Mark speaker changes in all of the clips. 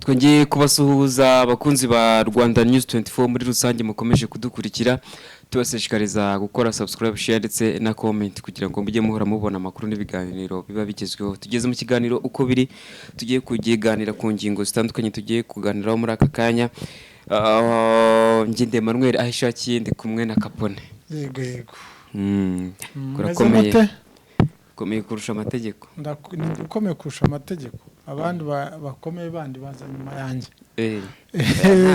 Speaker 1: Twongeye kubasuhuza abakunzi ba Rwanda News 24 muri rusange mukomeje kudukurikira, tubashishikariza gukora subscribe, share ndetse na comment kugira ngo mujye muhora mubona amakuru n'ibiganiro biba bigezweho. Tugeze mu kiganiro uko biri, tugiye kugiganira ku ngingo zitandukanye tugiye kuganiraho muri aka kanya. Njye ndi Emmanuel Ahishakiye, ndi kumwe na Capone.
Speaker 2: Yego. Meze
Speaker 1: Kurakomeye.
Speaker 2: mute?
Speaker 1: Komeye kurusha amategeko.
Speaker 2: Ni ukomeye kurusha amategeko, abandi bakomeye bandi baza nyuma yanjye.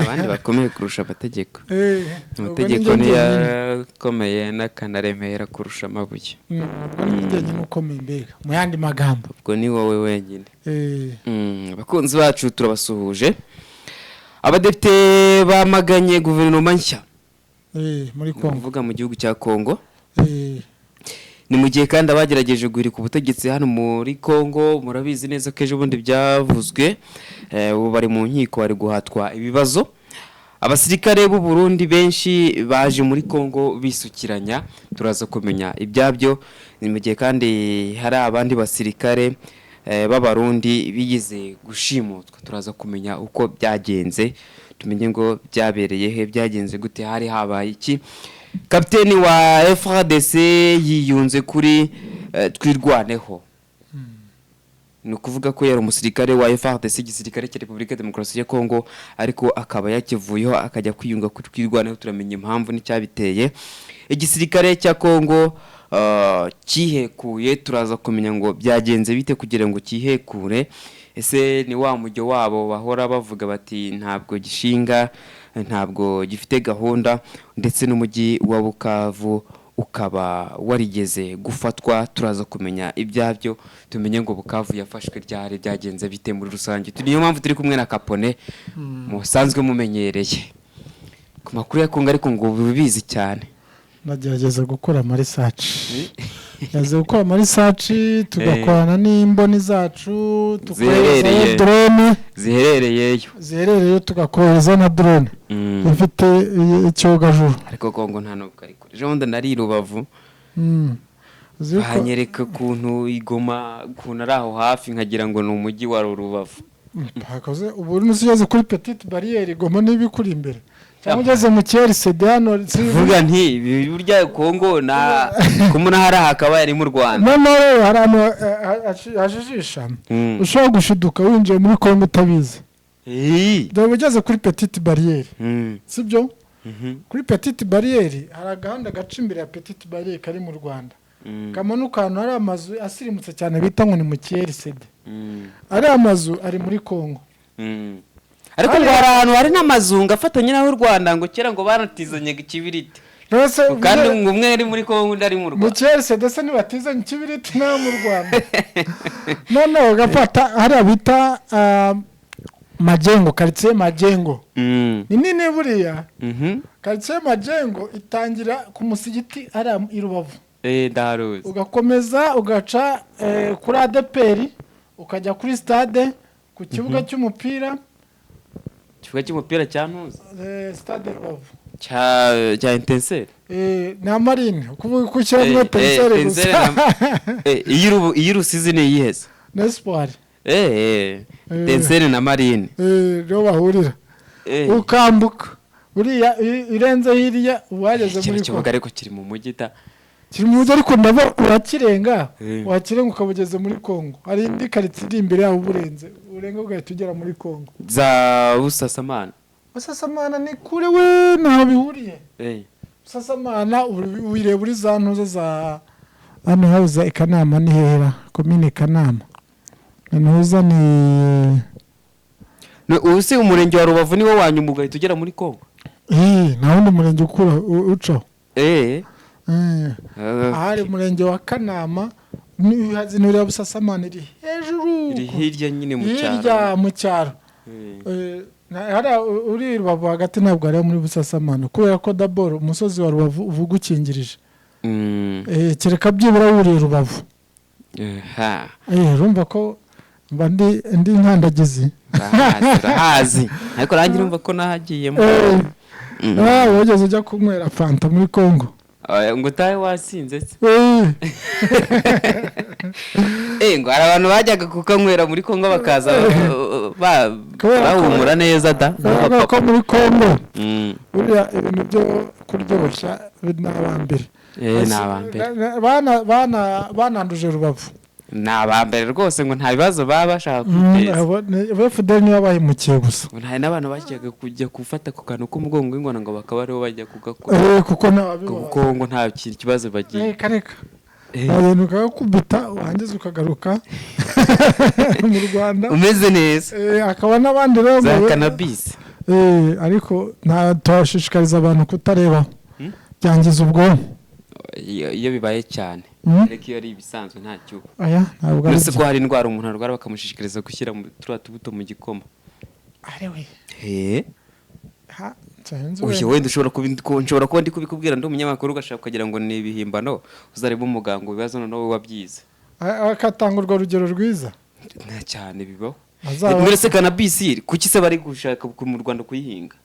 Speaker 1: Abandi bakomeye kurusha amategeko.
Speaker 2: Ubwo
Speaker 1: Amategeko
Speaker 2: ni njye njyenyine.
Speaker 1: niyo akomeye n'akanaremera kurusha amabuye.
Speaker 2: Ubwo ni njye njyenyine ukomeye, mbega mu yandi magambo.
Speaker 1: Ubwo ni wowe wenyine. Abakunzi bacu turabasuhuje. Abadepite bamaganye guverinoma nshya
Speaker 2: Muri
Speaker 1: ni
Speaker 2: Kongo.
Speaker 1: ukuvuga mu gihugu cya Kongo. Ni mu gihe kandi abagerageje guhirika ubutegetsi hano muri Kongo, murabizi neza ko ejo bundi byavuzwe, ubu bari mu nkiko, bari guhatwa ibibazo. Abasirikare b'u Burundi benshi baje muri Kongo bisukiranya, turaza kumenya ibyabyo. Ni mu gihe kandi hari abandi basirikare b'Abarundi bigeze gushimutwa, turaza kumenya uko byagenze, tumenye ngo byabereye he, byagenze gute, hari habaye iki. Kapiteni wa FARDC yiyunze kuri Twirwaneho. Ni ukuvuga ko yari umusirikare wa FARDC, igisirikare cya Repubulika ya Demokarasi ya Kongo, ariko akaba yakivuyeho akajya kwiyunga kuri Twirwaneho. Turamenya impamvu n'icyabiteye. Igisirikare cya Kongo cyihekuye, turaza kumenya ngo byagenze bite kugira ngo cyihekure. Ese ni wa mujyo wabo bahora bavuga bati ntabwo gishinga, ntabwo gifite gahunda? Ndetse n'umujyi wa Bukavu ukaba warigeze gufatwa, turaza kumenya ibyabyo, tumenye ngo Bukavu yafashwe ryari, byagenze bite muri rusange. Niyo mpamvu turi kumwe na Capone musanzwe mumenyereye ku makuru ya Kongo, ariko ngo bizi cyane.
Speaker 2: Ndagerageza gukora ama research, gerageza gukora ama research, tugakorana n'imboni zacu, tukoherezayo drone.
Speaker 1: Ziherereyeyo.
Speaker 2: Ziherereyeyo, tugakohereza na drone ifite icyogajuru.
Speaker 1: Ariko Kongo nta nubwo ari kure. Ejo bundi nari i Rubavu,
Speaker 2: Uzi ko-
Speaker 1: banyereka ukuntu i Goma, ukuntu ari aho hafi, nkagira ngo ni umujyi wa Rubavu.
Speaker 2: Hakoze ubu ugeze kuri Petite Barrière, Goma niba ikuri imbere, cyangwa ugeze mu CRCD hano
Speaker 1: Vuga nti ibi burya Kongo na kumuna hari hakaba yari mu Rwanda.
Speaker 2: Noneho rero hari ahantu hajijisha, ushobora gushiduka winjiye muri Kongo utabizi. Dore ugeze kuri Petite Barrière, sibyo?
Speaker 1: Mhm.
Speaker 2: Kuri Petite Barrière hari agahanda gaca imbere ya Petite Barrière kari mu Rwanda, kamanuka ahantu hari amazu asirimutse cyane bita ngo ni mu CRCD. Ariya mazu ari muri Kongo.
Speaker 1: Ariko ngo hari ahantu hari n'amazungu afatanye n'ay'u Rwanda, ngo kera ngo baratizanyaga ikibiriti.
Speaker 2: Mbese
Speaker 1: Kandi ngo umwe ari muri Kongo, undi ari mu
Speaker 2: mu
Speaker 1: Rwanda.
Speaker 2: CRCD se ntibatizanye ikibiriti n'ayo mu Rwanda? Noneho ugafata hariya bita Majengo, karitsiye Majengo. Ni nini buriya. Karitsiye Majengo itangira ku musigiti hariya i Rubavu,
Speaker 1: Ndaharuzi.
Speaker 2: ugakomeza ugaca kuri ADEPR, ukajya kuri stade, ku kibuga cy'umupira.
Speaker 1: Ikibuga cy'umupira cya Ntuza?
Speaker 2: Stade Rubavu.
Speaker 1: Cya Etincelles.
Speaker 2: Na Marine, ukuvuga ko ushyiramo Etincelles gusa.
Speaker 1: Iyo Rusizi ni iyihe se?
Speaker 2: Na Espoir.
Speaker 1: Etincelles na Marine.
Speaker 2: Niho bahurira. Ukambuka buriya irenze hirya uba wageze
Speaker 1: Kino
Speaker 2: muri
Speaker 1: kibuga
Speaker 2: Kongo.
Speaker 1: Ariko kiri mu mujyi ta.
Speaker 2: Kiri mu mujyi, ariko ndabo urakirenga, wakirenga ukaba ugeze muri Kongo. Hari indi karitsiye iri imbere yaho uba urenze, urenga ugahita ugera muri Kongo.
Speaker 1: Za Busasamana.
Speaker 2: Busasamana ni kure we, ntaho bihuriye. Busasamana uyireba uri za ntuza za hano habuze i Kanama, ni hera komine Kanama, ntuza ni
Speaker 1: Ubu si umurenge wa Rubavu niwo wanyuma ugahita ugera muri Kongo?
Speaker 2: Nta wundi murenge ukura ucaho. Ahari umurenge wa Kanama nuriya Busasamana iri hejuru.
Speaker 1: Iri hirya nyine mu cyaro.
Speaker 2: Hirya mu cyaro. Hariya uri Rubavu hagati ntabwo ari muri Busasamana, kubera ko daboro umusozi wa Rubavu uvuga ukingirije. Kereka byibura wuriye Rubavu.
Speaker 1: Aha.
Speaker 2: Urumva ko mba ndi nkandagizi.
Speaker 1: Urahazi, urahazi, ariko nanjye urumva ko nahagiyemo.
Speaker 2: Wigeze ujya kunywera fanta muri Kongo?
Speaker 1: Ngo utahe wasinze se? Ngo hari abantu bajyaga kukanywera muri Kongo bakaza bahumura neza da.
Speaker 2: Kubera ko muri Kongo buriya ibintu byo kuryoshya ni abambere.
Speaker 1: Ni abambere.
Speaker 2: Bananduje Rubavu.
Speaker 1: Ni abambere rwose, ngo nta bibazo baba bashaka kwiteza.
Speaker 2: FDL niyo bahemukiye gusa.
Speaker 1: Ngo nta n'abantu bajyaga kujya gufata ku kantu k'umugongo w'ingona ngo bakaba aribo bajya kugakora.
Speaker 2: Kuko
Speaker 1: kuko ngo nta kibazo bagira.
Speaker 2: Reka. Abantu ukagakubita wangiza ukagaruka mu Rwanda
Speaker 1: umeze neza.
Speaker 2: Akaba n'abandi rero
Speaker 1: za cannabis.
Speaker 2: Ariko nta twashishikariza abantu kutareba. Byangiza ubwonko.
Speaker 1: Iyo bibaye cyane. Ariko iyo ari ibisanzwe nta cyuho.
Speaker 2: Aya ntabwo ari.
Speaker 1: Uretse ko hari indwara umuntu arwara bakamushishikariza gushyira turiya tubuto mu gikoma.
Speaker 2: Arewe.
Speaker 1: Uyu wenda ushobora kuba ndi kubikubwira ndi umunyamakuru ugashaka kugira ngo ni ibihimbano, uzarebe umuganga ubibazo noneho wabyize.
Speaker 2: Akatanga urwo rugero rwiza.
Speaker 1: Nta cyane bibaho. Muri se cannabis kuki se bari gushaka mu Rwanda kuyihinga?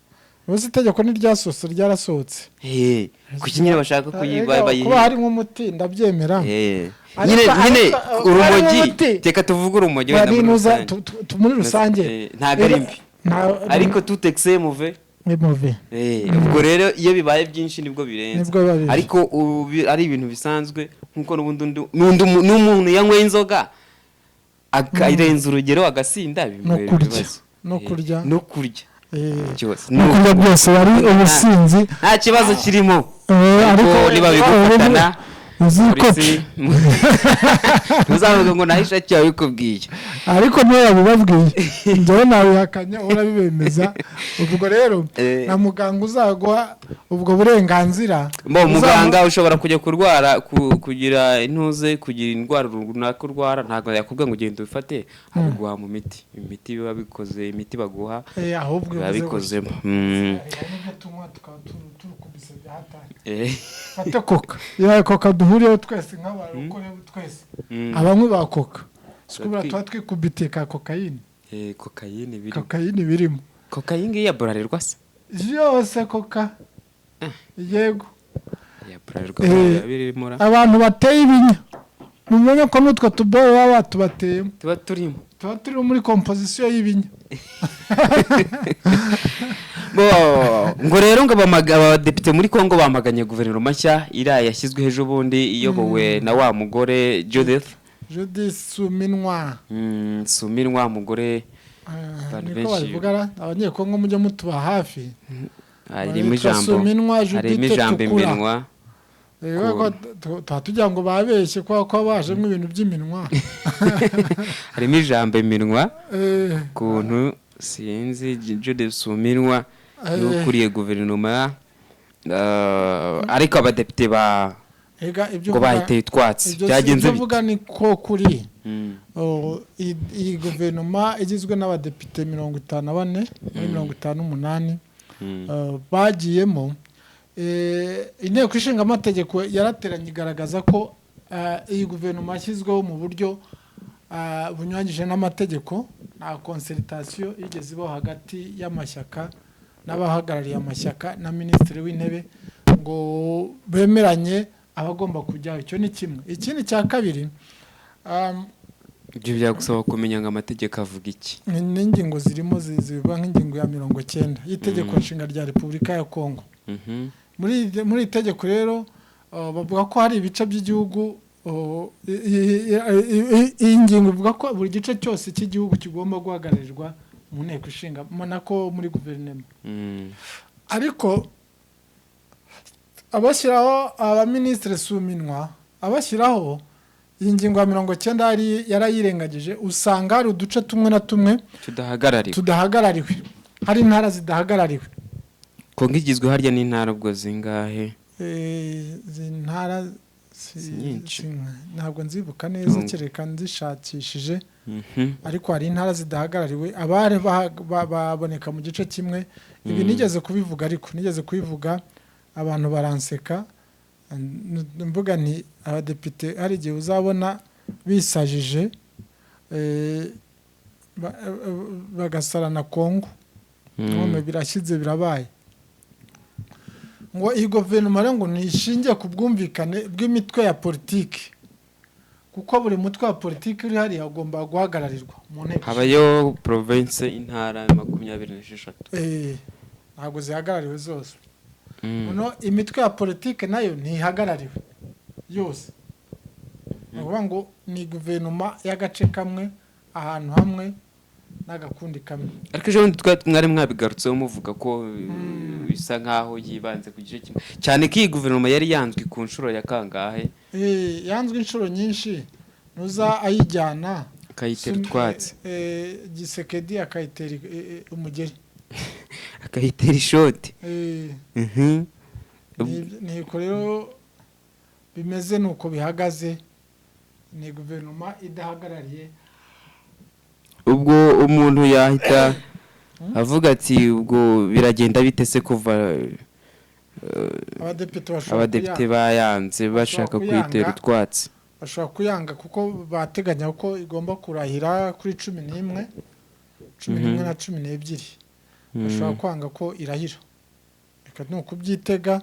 Speaker 2: Ubu itegeko ni ryasose ryarasohotse.
Speaker 1: Kuki nyine bashaka kuyiba?
Speaker 2: Kuba harimo umuti ndabyemera.
Speaker 1: Nyine urumogi, reka tuvuge urumogi wenda
Speaker 2: muri rusange.
Speaker 1: Ntabwo ari mbi. Ariko tout excès mauvais. Ubwo rero iyo bibaye byinshi nibwo birenze. Ariko ari ibintu bisanzwe nkuko n'umuntu yanyweye inzoga akarenza urugero agasinda
Speaker 2: no kurya
Speaker 1: no kurya
Speaker 2: no kurya byose ari ubusinzi,
Speaker 1: nta kibazo kirimo. Ariko niba bigufatana ntuzavuge ngo nahisha cyawe bikubwiye,
Speaker 2: ariko niyo yabibabwiye njyewe nabihakanye urabibemeza. Ubwo rero na muganga uzaguha ubwo burenganzira.
Speaker 1: Muganga ushobora kujya kurwara kugira intuze kugira indwara runaka urwara, ntabwo yakubwira ngo ugende ubifate, abiguha mu miti. Imiti biba bikoze, imiti baguha biba bikozemo.
Speaker 2: Fate koka, ya koka duhuriyeho twese nk'abarokore twese, abanywi ba koka sikubura tuba twikubitiye ka kokayine.
Speaker 1: Kokayine birimo.
Speaker 2: Kokayine birimo.
Speaker 1: Kokayine ya Bralirwa se?
Speaker 2: Yose koka. Yego.
Speaker 1: Ya Bralirwa birimo.
Speaker 2: Abantu bateye ibinya. Mumenye ko nutwo tuboye baba batubateyemo.
Speaker 1: Tuba turimo.
Speaker 2: Tuba turi muri composition y'ibinya.
Speaker 1: Ngo rero ngo abadepite muri Kongo bamaganye guverinoma nshya iriya yashyizwe ejo bundi iyobowe na wa mugore Judith
Speaker 2: Suminwa.
Speaker 1: Suminwa mugore
Speaker 2: niko babivuga, abanyekongo mujye mutuba hafi.
Speaker 1: Harimo ijambo, harimo ijambo iminwa.
Speaker 2: Tuba tugira ngo babeshye ko bajemo ibintu by'iminwa.
Speaker 1: Harimo ijambo iminwa kuntu sinzi Judith Suminwa yukuriye guverinoma, ariko abadepite ba ngo bahiteye utwatsi byagenze
Speaker 2: bite? Uvuga ni ko kuri iyi guverinoma igizwe n'abadepite 54 muri 58 bagiyemo. Inteko ishinga amategeko yarateranye igaragaza ko iyi guverinoma yashyizweho mu buryo bunyuranyije n'amategeko, nta consultation igeze ibaho hagati y'amashyaka n'abahagarariye amashyaka na minisitiri w'intebe ngo bemeranye abagomba kujyaho. Icyo ni kimwe. Ikindi cya kabiri,
Speaker 1: ibyo byagusaba kumenya ngo amategeko avuga iki.
Speaker 2: N'ingingo zirimo ziba nk'ingingo ya 90 y'itegeko nshinga rya Repubulika ya Kongo. Muri itegeko rero bavuga ko hari ibice by'igihugu, iyi ngingo ivuga ko buri gice cyose cy'igihugu kigomba guhagararirwa mu nteko ishinga nako muri guverinoma. Ariko abashyiraho abaminisitiri Suminwa, abashyiraho iyi ngingo ya 90 yarayirengagije, usanga hari uduce tumwe na tumwe tudahagarariwe, hari intara zidahagarariwe.
Speaker 1: Kongo igizwe harya n'intara ubwo zingahe?
Speaker 2: Izi ntara ntabwo nzibuka neza kereka nzishakishije, ariko hari intara zidahagarariwe, abari baboneka mu gice kimwe. Ibi nigeze kubivuga, ariko nigeze kubivuga abantu baranseka, mvuga nti abadepite hari igihe uzabona bisajije bagasarana Kongo, none birashyize birabaye. Ngo iyi guverinoma rero ngo ntishingiye ku bwumvikane bw'imitwe ya politiki, kuko buri mutwe wa politiki uri hariya ugomba guhagararirwa mu nteko.
Speaker 1: Habayo province, intara 26.
Speaker 2: Ntabwo zihagarariwe zose. Noneho imitwe ya politiki nayo ntihagarariwe yose. Ni ukuvuga ngo ni guverinoma y'agace kamwe, ahantu hamwe n'agakundi kamwe.
Speaker 1: Ariko ejo bundi mwari mwabigarutseho muvuga ko bisa nkaho yibanze ku gice kimwe, cyane ko iyi guverinoma yari yanzwe ku nshuro ya kangahe?
Speaker 2: Yanzwe inshuro nyinshi, nuza ayijyana
Speaker 1: akayitera utwatsi.
Speaker 2: Gisekedi akayitera umugeri.
Speaker 1: Akayitera ishoti.
Speaker 2: Niko rero bimeze, nuko bihagaze, ni guverinoma idahagarariye.
Speaker 1: Ubwo umuntu yahita avuga ati: "Ubwo biragenda bite se kuva
Speaker 2: Abadepite bashobora
Speaker 1: abadepite bayanze, bashaka kuyitera utwatsi?"
Speaker 2: Bashobora kuyanga kuko bateganya ko igomba kurahira kuri 11, 11 na 12. Bashobora kwanga ko irahira. Reka ni ukubyitega,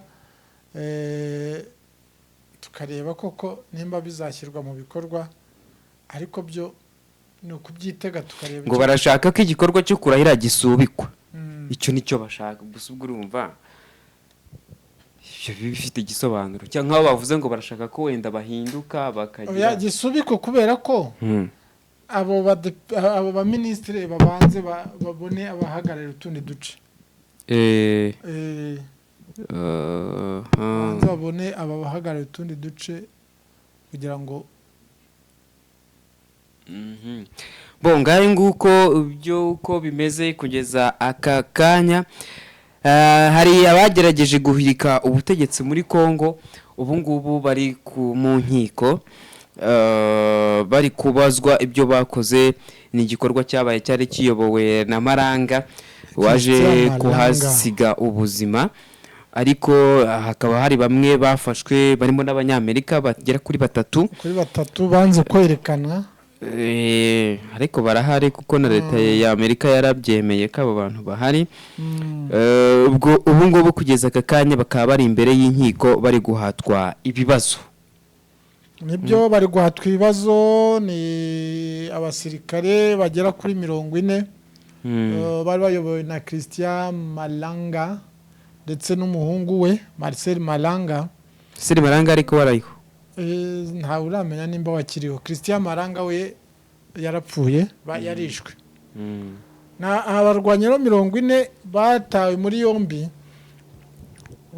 Speaker 2: tukareba koko nimba bizashyirwa mu bikorwa, ariko byo ni ukubyitega tukareba.
Speaker 1: Ngo barashaka ko igikorwa cyo kurahira gisubikwa. Icyo nicyo bashaka gusa. Ubwo urumva ibyo biba bifite igisobanuro, cyangwa nk'aho bavuze ngo barashaka ko wenda bahinduka
Speaker 2: Oya,
Speaker 1: bakagira
Speaker 2: gisubikwe kubera ko abo baminisitiri babanze babone abahagararira utundi duce. Babanze babone aba bahagarariye utundi duce kugira ngo
Speaker 1: Bon, ngahe nguko ibyo uko bimeze kugeza aka kanya. Hari abagerageje guhirika ubutegetsi muri Congo, ubu ngubu bari mu nkiko, bari kubazwa ibyo bakoze. Ni igikorwa cyabaye cyari kiyobowe na Maranga waje
Speaker 2: Christian Malanga.
Speaker 1: kuhasiga ubuzima, ariko hakaba hari bamwe bafashwe barimo n'Abanyamerika bagera kuri batatu.
Speaker 2: Kuri batatu banze kwerekana.
Speaker 1: Ariko barahari kuko na leta ya Amerika yarabyemeye ko abo bantu bahari. Ubwo ubu ngubu kugeza aka kanya bakaba bari imbere y'inkiko, bari guhatwa ibibazo.
Speaker 2: Nibyo, bari guhatwa ibibazo. Ni abasirikare bagera kuri 40. Bari bayobowe na Christian Malanga ndetse n'umuhungu we Marcel Malanga.
Speaker 1: Siri Maranga ariko warayiho?
Speaker 2: Ntawe uramenya nimba wakiriho. Christian Malanga we yarapfuye, yarishwe. Na abarwanyi rero 40 batawe muri yombi.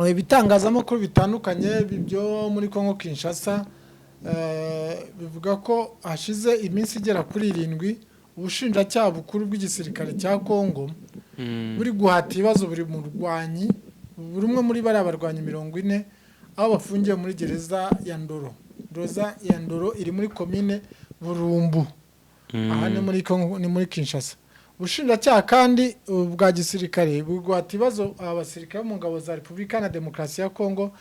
Speaker 2: Ibitangazamakuru bitandukanye byo muri Congo Kinshasa bivuga ko hashize iminsi igera kuri 7 ubushinjacyaha bukuru bw'igisirikare cya Congo buri guhata ibibazo buri murwanyi, buri umwe muri bariya barwanyi 40, aho bafungiye muri gereza ya Ndoro. Gereza ya Ndoro iri muri komine Burumbu, aha ni muri Congo, ni muri Kinshasa. Ubushinjacyaha kandi bwa gisirikare bugwata ibibazo aba basirikare bo mu ngabo za Repubulika na Demokarasi ya Congo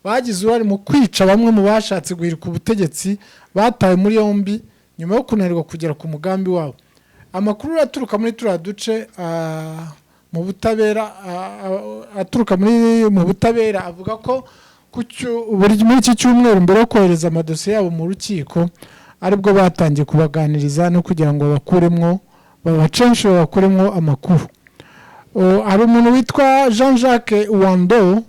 Speaker 2: bagize uruhare mu kwica bamwe mu bashatse guhirika ubutegetsi batawe muri yombi nyuma yo kunanirwa kugera ku mugambi wabo. Amakuru aturuka muri turiya duce mu butabera, aturuka muri mu butabera avuga ko muri iki cyumweru, mbere yo kohereza amadosiye yabo mu rukiko, aribwo batangiye kubaganiriza no kugira ngo bakuremwo, babacenshe, babakuremwo amakuru. Hari umuntu witwa Jean Jacques Wando,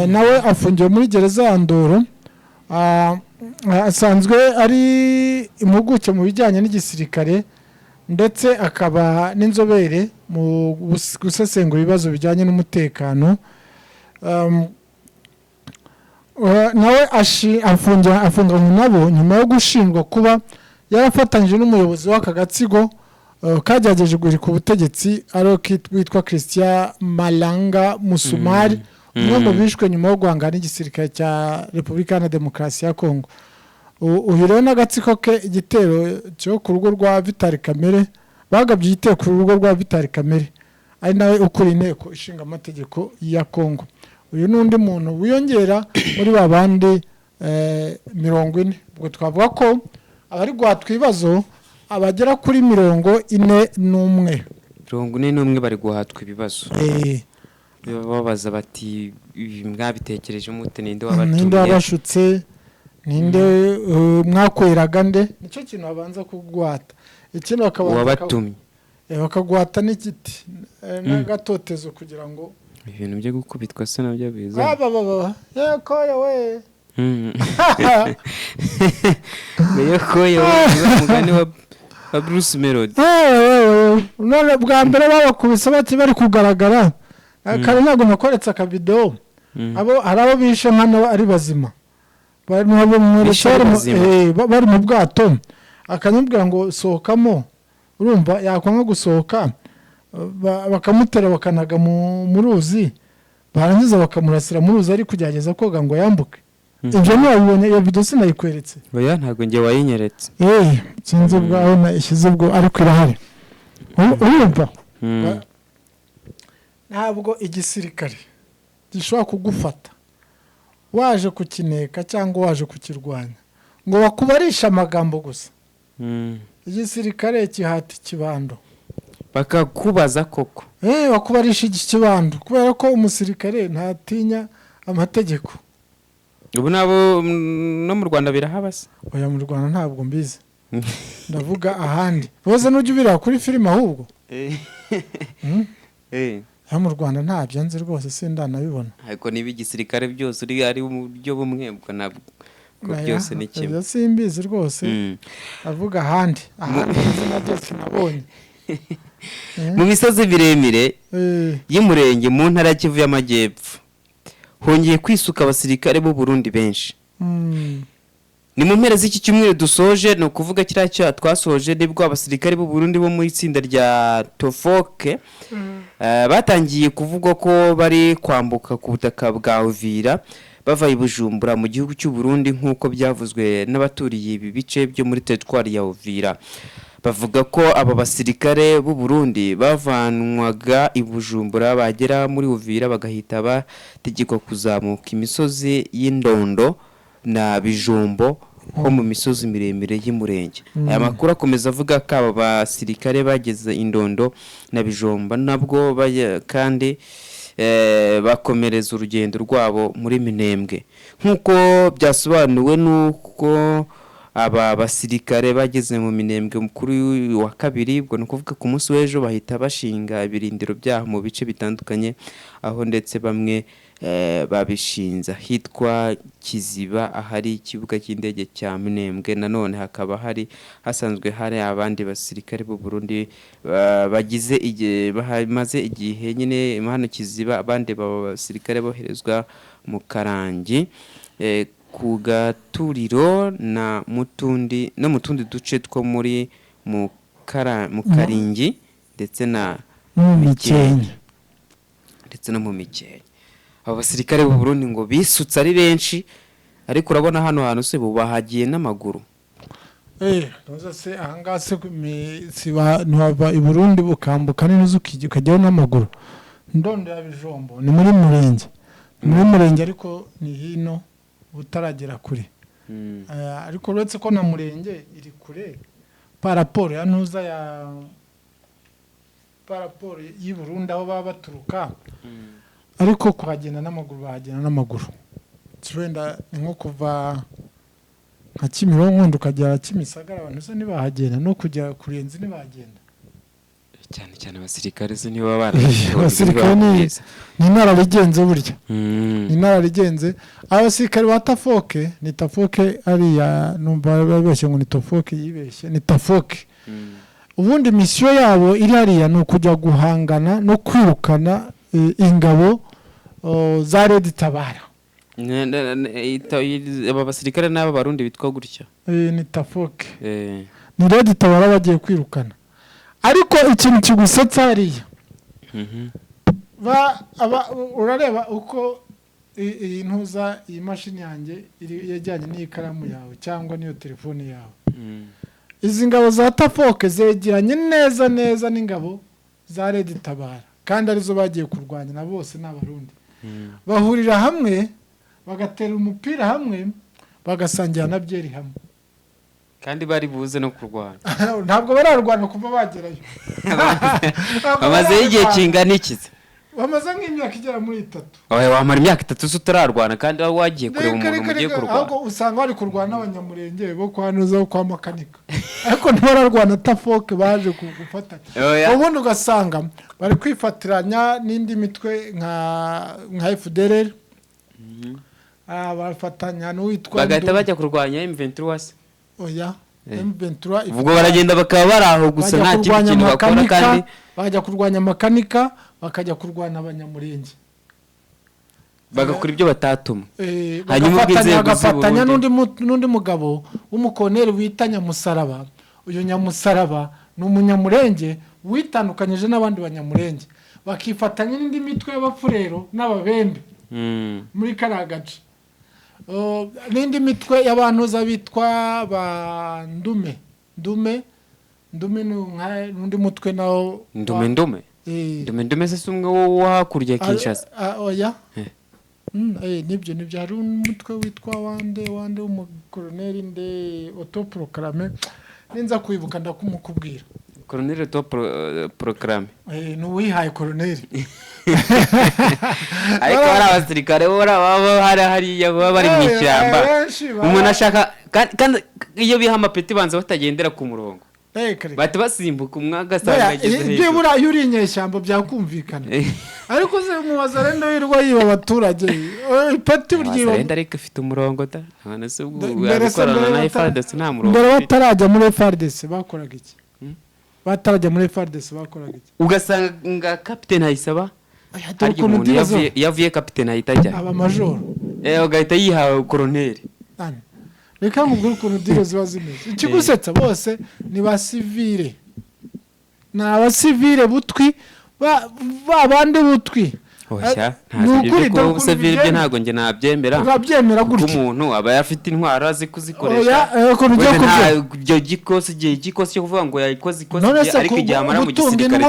Speaker 2: nawe afungiwe muri gereza ya Ndoro. Asanzwe ari impuguke mu bijyanye n'igisirikare ndetse akaba n'inzobere mu gusesengura ibibazo bijyanye n'umutekano. Nawe afunganywe nabo nyuma yo gushinjwa kuba yarafatanyije n'umuyobozi w'aka gatsiko kagerageje guhirika ubutegetsi, ariwe witwa Christian Malanga Musumari, umwe mu bishwe nyuma yo guhangana n'igisirikare cya Repubulika na Demokarasi ya Congo. Uyu rero n'agatsiko ke, igitero cyo ku rugo rwa Vital Kamerhe, bagabye igitero ku rugo rwa Vital Kamerhe, ari nawe ukuriye inteko ishinga amategeko ya Congo. Uyu ni undi muntu wiyongera muri ba bandi 40. Ubwo twavuga ko abari guhatwa ibibazo abagera kuri 41.
Speaker 1: 41 bari guhatwa ibibazo. Babaza bati ibi mwabitekereje mute, ninde
Speaker 2: Ninde
Speaker 1: wabatumye?
Speaker 2: Wabashutse ninde? Mwakweraga nde? Nicyo kintu babanza kuguhata. Ikindi bakabanza
Speaker 1: Wabatumye.
Speaker 2: Bakaguhata n'igiti, n'agatotezo kugira ngo
Speaker 1: Ibintu byo gukubitwa se nabyo biza?
Speaker 2: Baba yekoye we.
Speaker 1: Niyo koye we, mugani wa Bruce Melody.
Speaker 2: None bwa mbere babakubise bati bari kugaragara kare, ntabwo nakoretse akavidewo. Abo hari abo bishe nkana ari bazima. Bari
Speaker 1: Bishe ari bazima?
Speaker 2: Bari mu bwato, akamubwira ngo sohokamo, urumva yakwanga gusohoka, bakamutera bakanaga mu ruzi, barangiza bakamurasira mu ruzi ari kugerageza koga ngo yambuke. Ibyo ntiwabibonye? Iyo video sinayikweretse?
Speaker 1: Oya, ntabwo njye wayinyeretse.
Speaker 2: Sinzi ubwo aho nayishyize ubwo, ariko irahari. Urumva, ntabwo igisirikare gishobora kugufata waje kukineka cyangwa waje kukirwanya ngo bakubarishe amagambo gusa. Igisirikare kihata ikibando.
Speaker 1: Bakakubaza koko.
Speaker 2: Bakubarisha ikibando kubera ko umusirikare ntatinya amategeko.
Speaker 1: Ubu nabo no mu Rwanda birahaba se?
Speaker 2: Oya, mu Rwanda ntabwo mbizi, ndavuga ahandi bose. Nujya ubireba kuri filime ahubwo. Hano mu Rwanda ntabyo nzi rwose, sindanabibona.
Speaker 1: Ariko niba igisirikare byose uri ari mu buryo bumwe, ubwo ntabwo
Speaker 2: Oya,
Speaker 1: byose ni kimwe.
Speaker 2: Ibyo simbizi rwose. Avuga ahandi, ahandi nzi nabyo sinabonye.
Speaker 1: Mu misozi miremire y'Umurenge mu ntara ya Kivu y'Amajyepfo hongeye kwisuka abasirikare b'u Burundi benshi. Ni mu mpera z'iki cyumweru dusoje, ni ukuvuga kiriya cyaha twasoje, nibwo abasirikare b'u Burundi bo mu itsinda rya Tofoke batangiye kuvugwa ko bari kwambuka ku butaka bwa Uvira bava i Bujumbura mu gihugu cy'u Burundi, nk'uko byavuzwe n'abaturiye ibi bice byo muri teritwari ya Uvira. Bavuga ko aba basirikare b'u Burundi bavanwaga i Bujumbura, bagera muri Uvira bagahita bategekwa kuzamuka imisozi y'Indondo na Bijombo ho mu misozi miremire y'Umurenge. Aya makuru akomeza avuga ko aba basirikare bageze Indondo na Bijombo nabwo kandi bakomereza urugendo rwabo muri Minembwe, nk'uko byasobanuwe n'uko aba basirikare bageze mu Minembwe kuri uyu wa kabiri, ubwo ni ukuvuga ku munsi w'ejo, bahita bashinga ibirindiro byaho mu bice bitandukanye, aho ndetse bamwe babishinze ahitwa Kiziba ahari ikibuga cy'indege cya Minembwe. Nanone hakaba hari hasanzwe hari abandi basirikare b'u Burundi bagize igihe bahamaze igihe nyine hano Kiziba, abandi basirikare boherezwa mu Karangi, ku Gaturiro na mutundi no mu tundi duce two muri mu Karingi ndetse na
Speaker 2: Mu Mikenke.
Speaker 1: Ndetse no mu Mikenke. Abo basirikare b'u Burundi ngo bisutse ari benshi, ariko urabona hano hantu se bo bahagiye n'amaguru.
Speaker 2: Ntuza se ahangaha se siba ntiwava i Burundi ukambuka neza ukajyayo n'amaguru? Ndondo ya Bijombo ni muri Murenge, ni muri Murenge, ariko ni hino utaragera kure. Ariko uretse ko na Murenge iri kure par rapport ya ntuza ya par rapport y'i Burundi aho baba baturuka, ariko kuhagenda n'amaguru bahagenda n'amaguru. Wenda ni nko kuva nka Kimironko wenda ukagera Kimisagara, abantu se ntibahagenda? No kujya Kurenzi ntibahagenda?
Speaker 1: Cyane cyane abasirikare se niba barabishoboye?
Speaker 2: Abasirikare ni inararigenze burya. Ni inararigenze abasirikare ba Tafoke. Ni Tafoke ariya, numva babeshye ngo ni Tofoke, yibeshye, ni Tafoke. Ubundi misiyo yabo iri hariya ni ukujya guhangana no kwirukana ingabo za Red Tabara.
Speaker 1: Aba basirikare n'aba Barundi bitwa gutya?
Speaker 2: Ni Tafoke. Ni Red Tabara bagiye kwirukana, ariko ikintu kigusetsa hariya, urareba uko iyi ntuza, iyi mashini yanjye yegeranye n'iyi karamu yawe cyangwa n'iyo telefone yawe. Izi ngabo za Tafoke zegeranye neza neza n'ingabo za Red Tabara, kandi arizo bagiye kurwanya, na bose ni Abarundi. Bahurira hamwe, bagatera umupira hamwe, bagasangira na byeri hamwe.
Speaker 1: Kandi bari buze no kurwana.
Speaker 2: Ntabwo bararwana kuva bagerayo. Ntabwo
Speaker 1: Bamazeyo igihe
Speaker 2: bararwana.
Speaker 1: kingana iki se?
Speaker 2: Bamaze nk'imyaka igera muri 3.
Speaker 1: Oya, wamara imyaka 3 se utararwana kandi waba wagiye kureba umuntu mugiye kurwana?
Speaker 2: Ahubwo usanga bari kurwana n'abanyamurenge bo kwa Nuza, kwa Makanika, ariko ntibararwana tafoke baje gufatanya. Ubundi ugasanga bari kwifatiranya n'indi mitwe nka FDLR, bafatanya n'uwitwa
Speaker 1: bagahita bajya kurwanya M23 se?
Speaker 2: Oya, M23
Speaker 1: ubwo baragenda bakaba bari aho gusa, nta kindi kintu bakora kandi
Speaker 2: bajya kurwanya Makanika, bakajya kurwana abanyamurenge,
Speaker 1: bagakora ibyo batatumwe.
Speaker 2: Hanyuma bagafatanya n'undi mugabo w'umukoneri wita Nyamusaraba. Uyu Nyamusaraba ni umunyamurenge witandukanyije n'abandi banyamurenge, bakifatanya n'indi mitwe y'abapfurero n'ababembe muri kariya gace, n'indi mitwe y'abantuza bitwa ba Ndume. Ndume Ndume n'undi mutwe nawo.
Speaker 1: Ndume Ndume Ndume Ndume se umwe wo hakurya Kinshasa?
Speaker 2: Oya, nibyo nibyo, hari umutwe witwa wande wande w'umukoroneri nde autoproclame, ninza kwibuka ndakumukubwira.
Speaker 1: Koroneri autoproclame
Speaker 2: ni uwihaye koroneri.
Speaker 1: Ariko hari abasirikare bo baba hariya baba bari mu ishyamba, umuntu ashaka kandi iyo biha amapeti banza batagendera ku murongo, bahita basimbuka umwe agasanga ageze hejuru.
Speaker 2: Byibura iyo uri inyeshyamba byakumvikana, ariko se umuwazarendo wirwa yiba abaturage ipeti uryiba.
Speaker 1: Wazarendo ariko ifite umurongo da, none se ubwo abikorana na FARDC nta murongo.
Speaker 2: Mbere batarajya muri FARDC bakoraga iki? Batarajya muri FARDC bakoraga iki?
Speaker 1: Ugasanga kapiteni Ayisaba, harya umuntu yavuye kapiteni ahita ajya
Speaker 2: aba majoro,
Speaker 1: ugahita yihawe koroneri.
Speaker 2: Reka nkubwire ukuntu diro ziba zimeze. Ikigusetsa bose ni ba sivile, ni abasivile butwi ba bandi butwi.
Speaker 1: Oya, ntabwo sivile byo ntabwo nge nabyemera.
Speaker 2: Urabyemera gutya?
Speaker 1: Umuntu aba afite intwaro azi kuzikoresha. Ibyo gikosi igihe gikosi cyo kuvuga ngo yayikoze ikosi, ariko igihe amara mu gisirikare,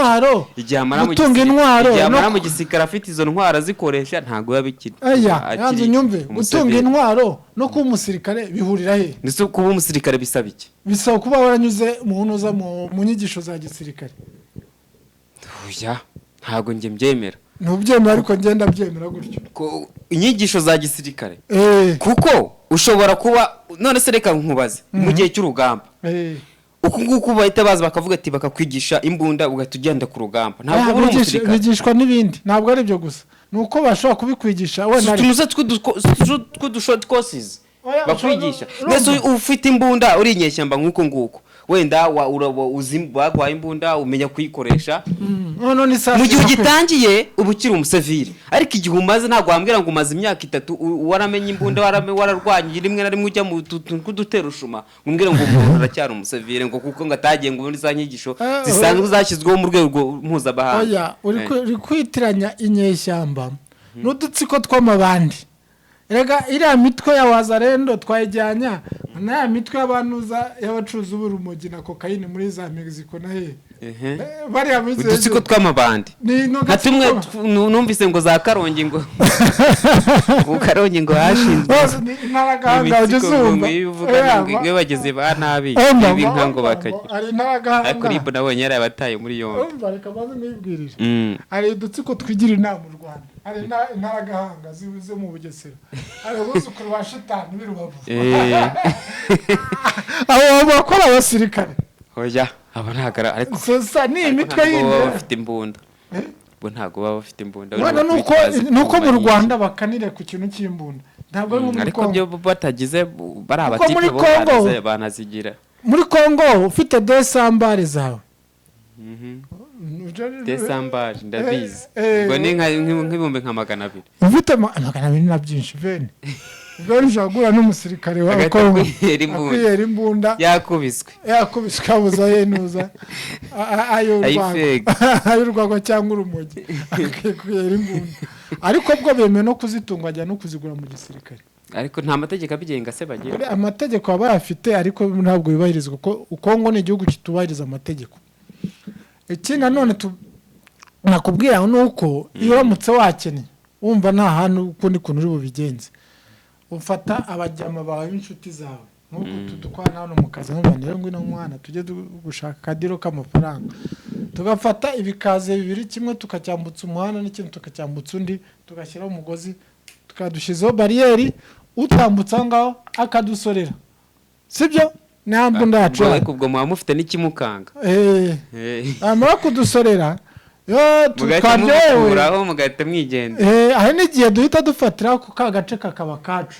Speaker 1: igihe amara mu gisirikare afite izo ntwaro azikoresha ntabwo yabikira.
Speaker 2: Oya, yanze unyumve, gutunga intwaro no kuba umusirikare bihurira he?
Speaker 1: Ndetse kuba umusirikare bisaba iki?
Speaker 2: Bisaba kuba waranyuze mu ntuza mu nyigisho za gisirikare.
Speaker 1: Oya, ntabwo nge mbyemera.
Speaker 2: Ntubyemera ariko ngenda byemera gutyo.
Speaker 1: Inyigisho za gisirikare kuko ushobora kuba, none se reka nkubaze, mu gihe cy'urugamba uku nguku bahita baza bakavuga ati bakakwigisha imbunda ugahita ugenda ku rugamba, ntabwo uri umusirikare.
Speaker 2: Bigishwa n'ibindi, ntabwo ari byo gusa, nuko bashobora kubikwigisha wenda
Speaker 1: tunuze tw'udushort courses bakwigisha. Ndetse ufite imbunda uri inyeshyamba nk'uko nguko, wenda bagwaye imbunda umenya kuyikoresha mu gihe ugitangiye uba ukiri umusivili, ariko igihe umaze ntabwo wambwira ngo umaze imyaka 3 waramenye imbunda, wararwanye rimwe na rimwe ujya mu kuduterushuma, ngo umbwire ngo umuntu aracyari umusivili ngo kuko ngo atagiye ngo muri za nyigisho zisanzwe zashyizweho mu rwego mpuzamahanga.
Speaker 2: Oya, uri kwitiranya inyeshyamba n'udutsiko tw'amabandi. Rega iriya mitwe ya wazarendo twayijyanya na ya mitwe y'abantuza y'abacuruzi b'urumogi na kokayine muri za Mexico na he bariya
Speaker 1: udutsiko tw'amabandi nka tumwe numvise ngo za Karongi ngo ku Karongi ngo hashinzwe
Speaker 2: intaragahanga ujya
Speaker 1: uzumva iyo bageze ba nabi ibinka ngo bakagira, ariko ribu nabonye yari abataye muri yombi.
Speaker 2: Reka maze mwibwirire, hari udutsiko twigira inama mu Rwanda, hari intaragahanga zo mu Bugesera, hari abuzukuru ba shitani b'i Rubavu, abo bakora abasirikare.
Speaker 1: Oya, abo ntabwo ariko
Speaker 2: sasa ni imitwe yindi
Speaker 1: bafite imbunda, bo ntabwo baba bafite imbunda.
Speaker 2: Nuko mu Rwanda bakanire ku kintu cy'imbunda, ntabwo ari muri Kongo.
Speaker 1: Ariko byo batagize bari abatipe bo banazigira
Speaker 2: muri Kongo. Ufite desambare zawe,
Speaker 1: desambare ndabizi, ngo ni nk'ibihumbi nka 200.
Speaker 2: Ufite 200 na byinshi veni ushobora guhura n'umusirikare wa Kongo akwihera imbunda,
Speaker 1: yakubiswe
Speaker 2: abuza yenuza ay'urwagwa cyangwa urumogi, akwihera imbunda. Ariko bwo bemewe no kuzitunga, ajya no kuzigura mu gisirikare.
Speaker 1: Ariko nta mategeko abigenga se bagira?
Speaker 2: Amategeko aba bayafite ariko ntabwo yubahirizwa, kuko Kongo ni igihugu kitubahiriza amategeko. Ikindi nanone nakubwira ni uko iyo uramutse wakennye wumva nta hantu ukundi kuntu uri bubigenze, ufata abajyama bawe b'inshuti zawe nk'uko tudukwana hano mu kazi, nk'abantu rero ngwino mwana tujye gushaka akadiro k'amafaranga, Tugafata ibikaze bibiri, kimwe tukacyambutsa umuhanda n'ikindi tukacyambutsa undi, tugashyiraho umugozi, tukadushyizeho bariyeri, utambutse aho ngaho akadusorera, sibyo? Nta mbunda yacu.
Speaker 1: Ariko ubwo muba mufite n'ikimukanga.
Speaker 2: Amara kudusorera yo twaryohewe,
Speaker 1: mugahita mwigendera.
Speaker 2: Hari n'igihe duhita dufatira ku ka gace kakaba kacu,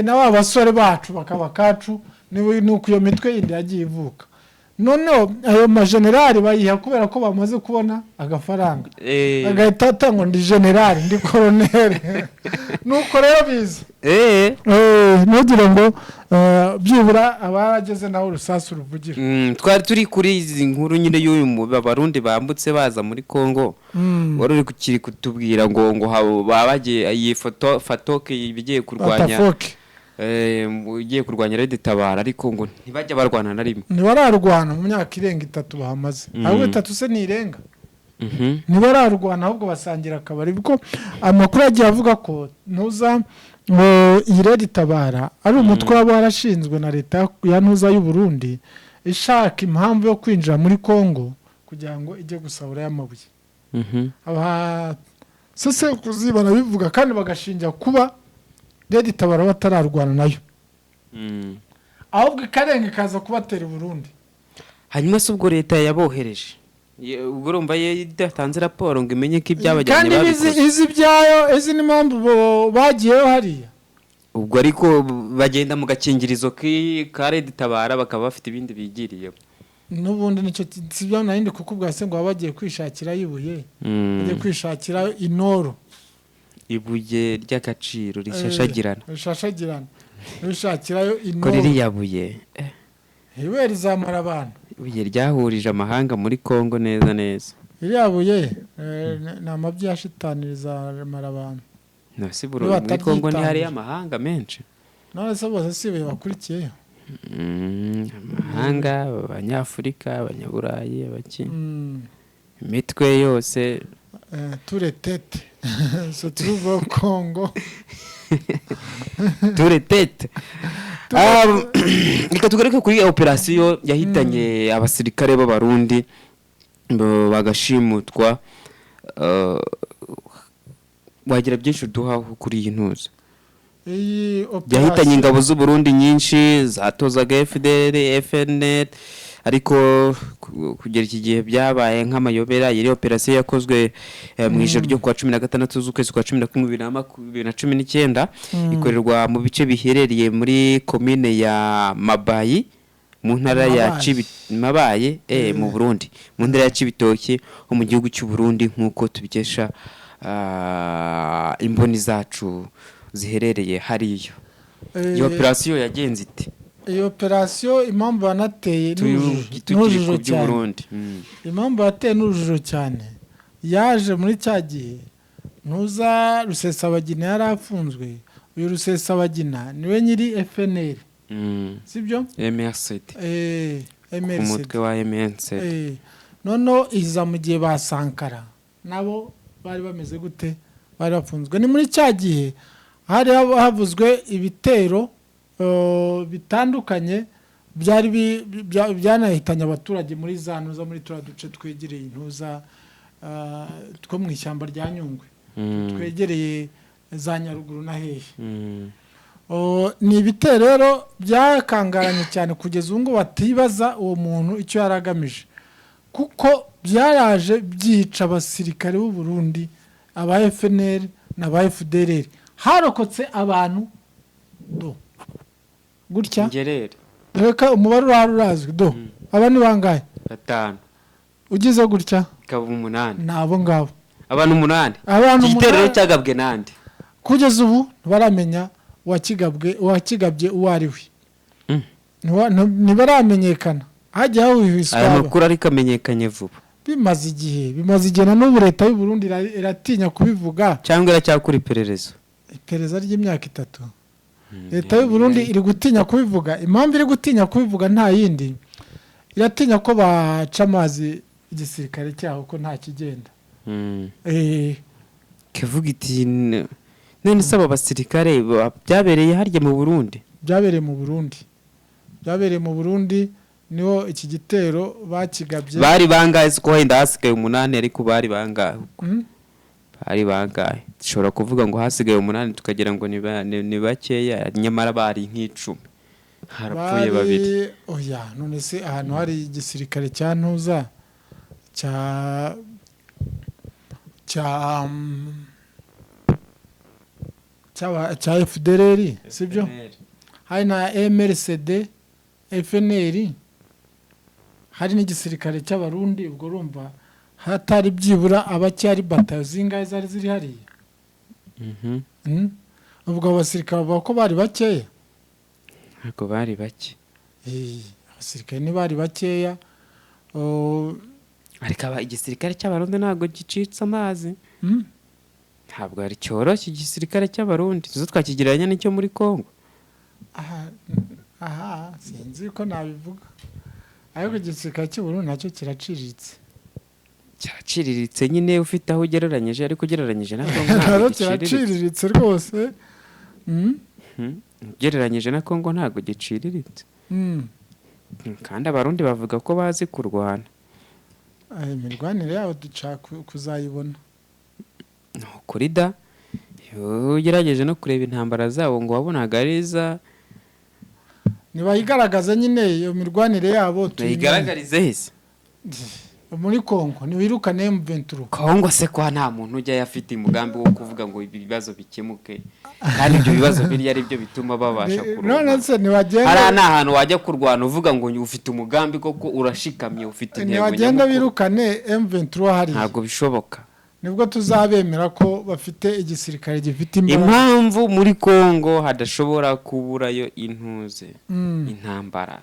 Speaker 2: na ba basore bacu bakaba kacu. Ni uko iyo mitwe yindi yagiye ivuka. Noneho ayo majenerali bayiha kubera ko bamaze kubona agafaranga, agahita atanga ndi generali, ndi koroneri. Nuko rero biza, ntugire ngo byibura abarageze naho urusasu ruvugira.
Speaker 1: Twari turi kuri izi nkuru nyine y'uyu Barundi bambutse baza muri Kongo, wari uri kukiri kutubwira ngo bagiye iyi foto fatoke ibigiye kurwanya, ugiye kurwanya Red Tabara, ariko ngo ntibajya barwana na rimwe.
Speaker 2: Ntibararwana mu myaka irenga 3 bahamaze, ahubwo 3 se nirenga, ntibararwana, ahubwo basangira akabari. Kuko amakuru yagiye avuga ko ntuza ngo iyi Red Tabara ari umutwe waba warashinzwe na leta ya ntuza y'u Burundi, ishaka impamvu yo kwinjira muri Kongo kugira ngo ijye gusahura y'amabuye. Abasesekuzi barabivuga kandi bagashinja kuba Red Tabara batararwana nayo, ahubwo ikarenga ikaza kubatera Burundi.
Speaker 1: Hanyuma se ubwo leta yabohereje, ubwo urumva idatanze raporo ngo imenye ko ibyabajyanye
Speaker 2: babikoze, kandi izi ibyayo, izi ni mpamvu bagiyeyo hariya.
Speaker 1: Ubwo ariko bagenda mu gakingirizo ka Red Tabara bakaba bafite ibindi bigiriye
Speaker 2: n'ubundi. Nicyo sibyo nayindi, kuko ubwa se ngo baba bagiye kwishakira ibuye, bagiye kwishakira inoro,
Speaker 1: ibuye ry'agaciro rishashagirana,
Speaker 2: rishashagirana, rishakirayo inoro.
Speaker 1: Ko ririya buye
Speaker 2: ibuye rizamara abantu,
Speaker 1: ibuye ryahurije amahanga muri Kongo neza neza.
Speaker 2: Iriya buye ni amabyi ya shitani, rizamara abantu.
Speaker 1: Nasi muri Kongo ntihari amahanga menshi.
Speaker 2: None se bose si ibuye bakurikiyeyo?
Speaker 1: Amahanga, abanyafurika, abanyaburayi, abaki, imitwe yose.
Speaker 2: Turetete se trouve au Congo.
Speaker 1: Turetete. Reka tugaruke kuri operasiyo yahitanye abasirikare b'Abarundi bagashimutwa. Wagira byinshi uduhaho kuri iyi ntuza. Yahitanye ingabo z'u Burundi nyinshi zatozaga FDL, FNL, ariko kugera iki gihe byabaye nk'amayobera. Yari operasiyo yakozwe mu ijoro ryo kuwa 16 z'ukwezi kwa 11 2019, ikorerwa mu bice biherereye muri komine ya Mabayi mu ntara ya Mabaye mu Burundi, mu ntara ya Cibitoke ho mu gihugu cy'u Burundi, nk'uko tubikesha imboni zacu ziherereye hariyo. Iyo operasiyo yagenze ite?
Speaker 2: Iyo operasiyo impamvu banateye n'urujijo cyane, impamvu bateye n'urujijo cyane, yaje muri cya gihe ntuza Rusesabagina yari afunzwe. Uyu Rusesabagina niwe nyiri FNL, sibyo?
Speaker 1: MRCD, umutwe wa MNC.
Speaker 2: Noneho iza mu gihe ba Sankara nabo bari bameze gute, bari bafunzwe. Ni muri cya gihe hari havuzwe ibitero bitandukanye byari byanahitanye abaturage muri za ntuza, muri turiya duce twegereye intuza two mu ishyamba rya Nyungwe, twegereye za Nyaruguru na hehe. Ni ibitero rero byakangaranye cyane kugeza ubu ngo batibaza uwo muntu icyo yari agamije, kuko byaraje byica abasirikare b'u Burundi, aba FNL n'aba FDLR. Harokotse abantu do gutya, reka umubare urahari urazwi do, aba ni bangahe?
Speaker 1: 5.
Speaker 2: Ugize gutya
Speaker 1: ikaba 8.
Speaker 2: Ni abo ngabo,
Speaker 1: abantu 8. Abantu igitero cyagabwe nande?
Speaker 2: Kugeza ubu ntibaramenya uwakigabye uwo ari we, ntibaramenyekana. Hajya hahuhiswa
Speaker 1: aya makuru ariko amenyekanye vuba,
Speaker 2: bimaze igihe na n'ubu leta y'u Burundi iratinya kubivuga,
Speaker 1: cyangwa iracyakora iperereza,
Speaker 2: iperereza ry'imyaka 3. Leta y'u Burundi iri gutinya kubivuga. Impamvu iri gutinya kubivuga nta yindi, iratinya ko baca amazi igisirikare cyaho ko nta kigenda.
Speaker 1: Kivuga iti none se aba basirikare byabereye harya mu Burundi?
Speaker 2: Byabereye mu Burundi, byabereye mu Burundi. Niho iki gitero bakigabye.
Speaker 1: Bari bangahe? Siko wenda hasigaye 8, ariko bari bangahe? Bari bangahe? Dushobora kuvuga ngo hasigaye 8 tukagira ngo ni bakeya, nyamara bari nk'icumi, harapfuye babiri.
Speaker 2: Oya, none se ahantu hari igisirikare cya ntuza cya cya cya FDLR, sibyo? Hari na MRCD FNL, hari n'igisirikare cy'Abarundi. Ubwo urumva hatari byibura abacyari batayo zingahe zari ziri hariya? Ubwo abasirikare bavuga ko bari bakeya.
Speaker 1: Ntabwo bari bake.
Speaker 2: Abasirikare ntibari bakeya.
Speaker 1: Ariko igisirikare cy'Abarundi ntabwo gicitse amazi. Ntabwo ari cyoroshye igisirikare cy'Abarundi, tuzo twakigereranya n'icyo muri Kongo.
Speaker 2: Aha sinzi ko nabivuga, ariko igisirikare cy'Uburundi nacyo kiraciriritse.
Speaker 1: Kiraciriritse nyine ufite aho ugereranyije, ariko ugereranyije na Kongo ntabwo
Speaker 2: kiraciriritse rwose.
Speaker 1: Ugereranyije na Kongo ntabwo giciriritse. Kandi Abarundi bavuga ko bazi kurwana.
Speaker 2: Imirwanire yabo duca kuzayibona.
Speaker 1: Ni ukuri da, ugerageje no kureba intambara zabo ngo wabonaga ari iza.
Speaker 2: Ntibayigaragaza nyine iyo mirwanire yabo.
Speaker 1: Tuyigaragarize hese?
Speaker 2: Muri Kongo ntiwirukane M23.
Speaker 1: Kongo se kwa nta muntu ujya afite umugambi wo kuvuga ngo ibibazo bikemuke, kandi ibyo bibazo biri ari byo bituma babasha kurwana.
Speaker 2: None se ntiwagenda
Speaker 1: hari n'ahantu wajya kurwana uvuga ngo ufite umugambi koko urashikamye ufite intego?
Speaker 2: Ntiwagenda birukane M23 hari?
Speaker 1: Ntabwo bishoboka.
Speaker 2: Nibwo tuzabemera ko bafite igisirikare gifite imbaraga.
Speaker 1: Impamvu muri Kongo hadashobora kuburayo intuze intambara,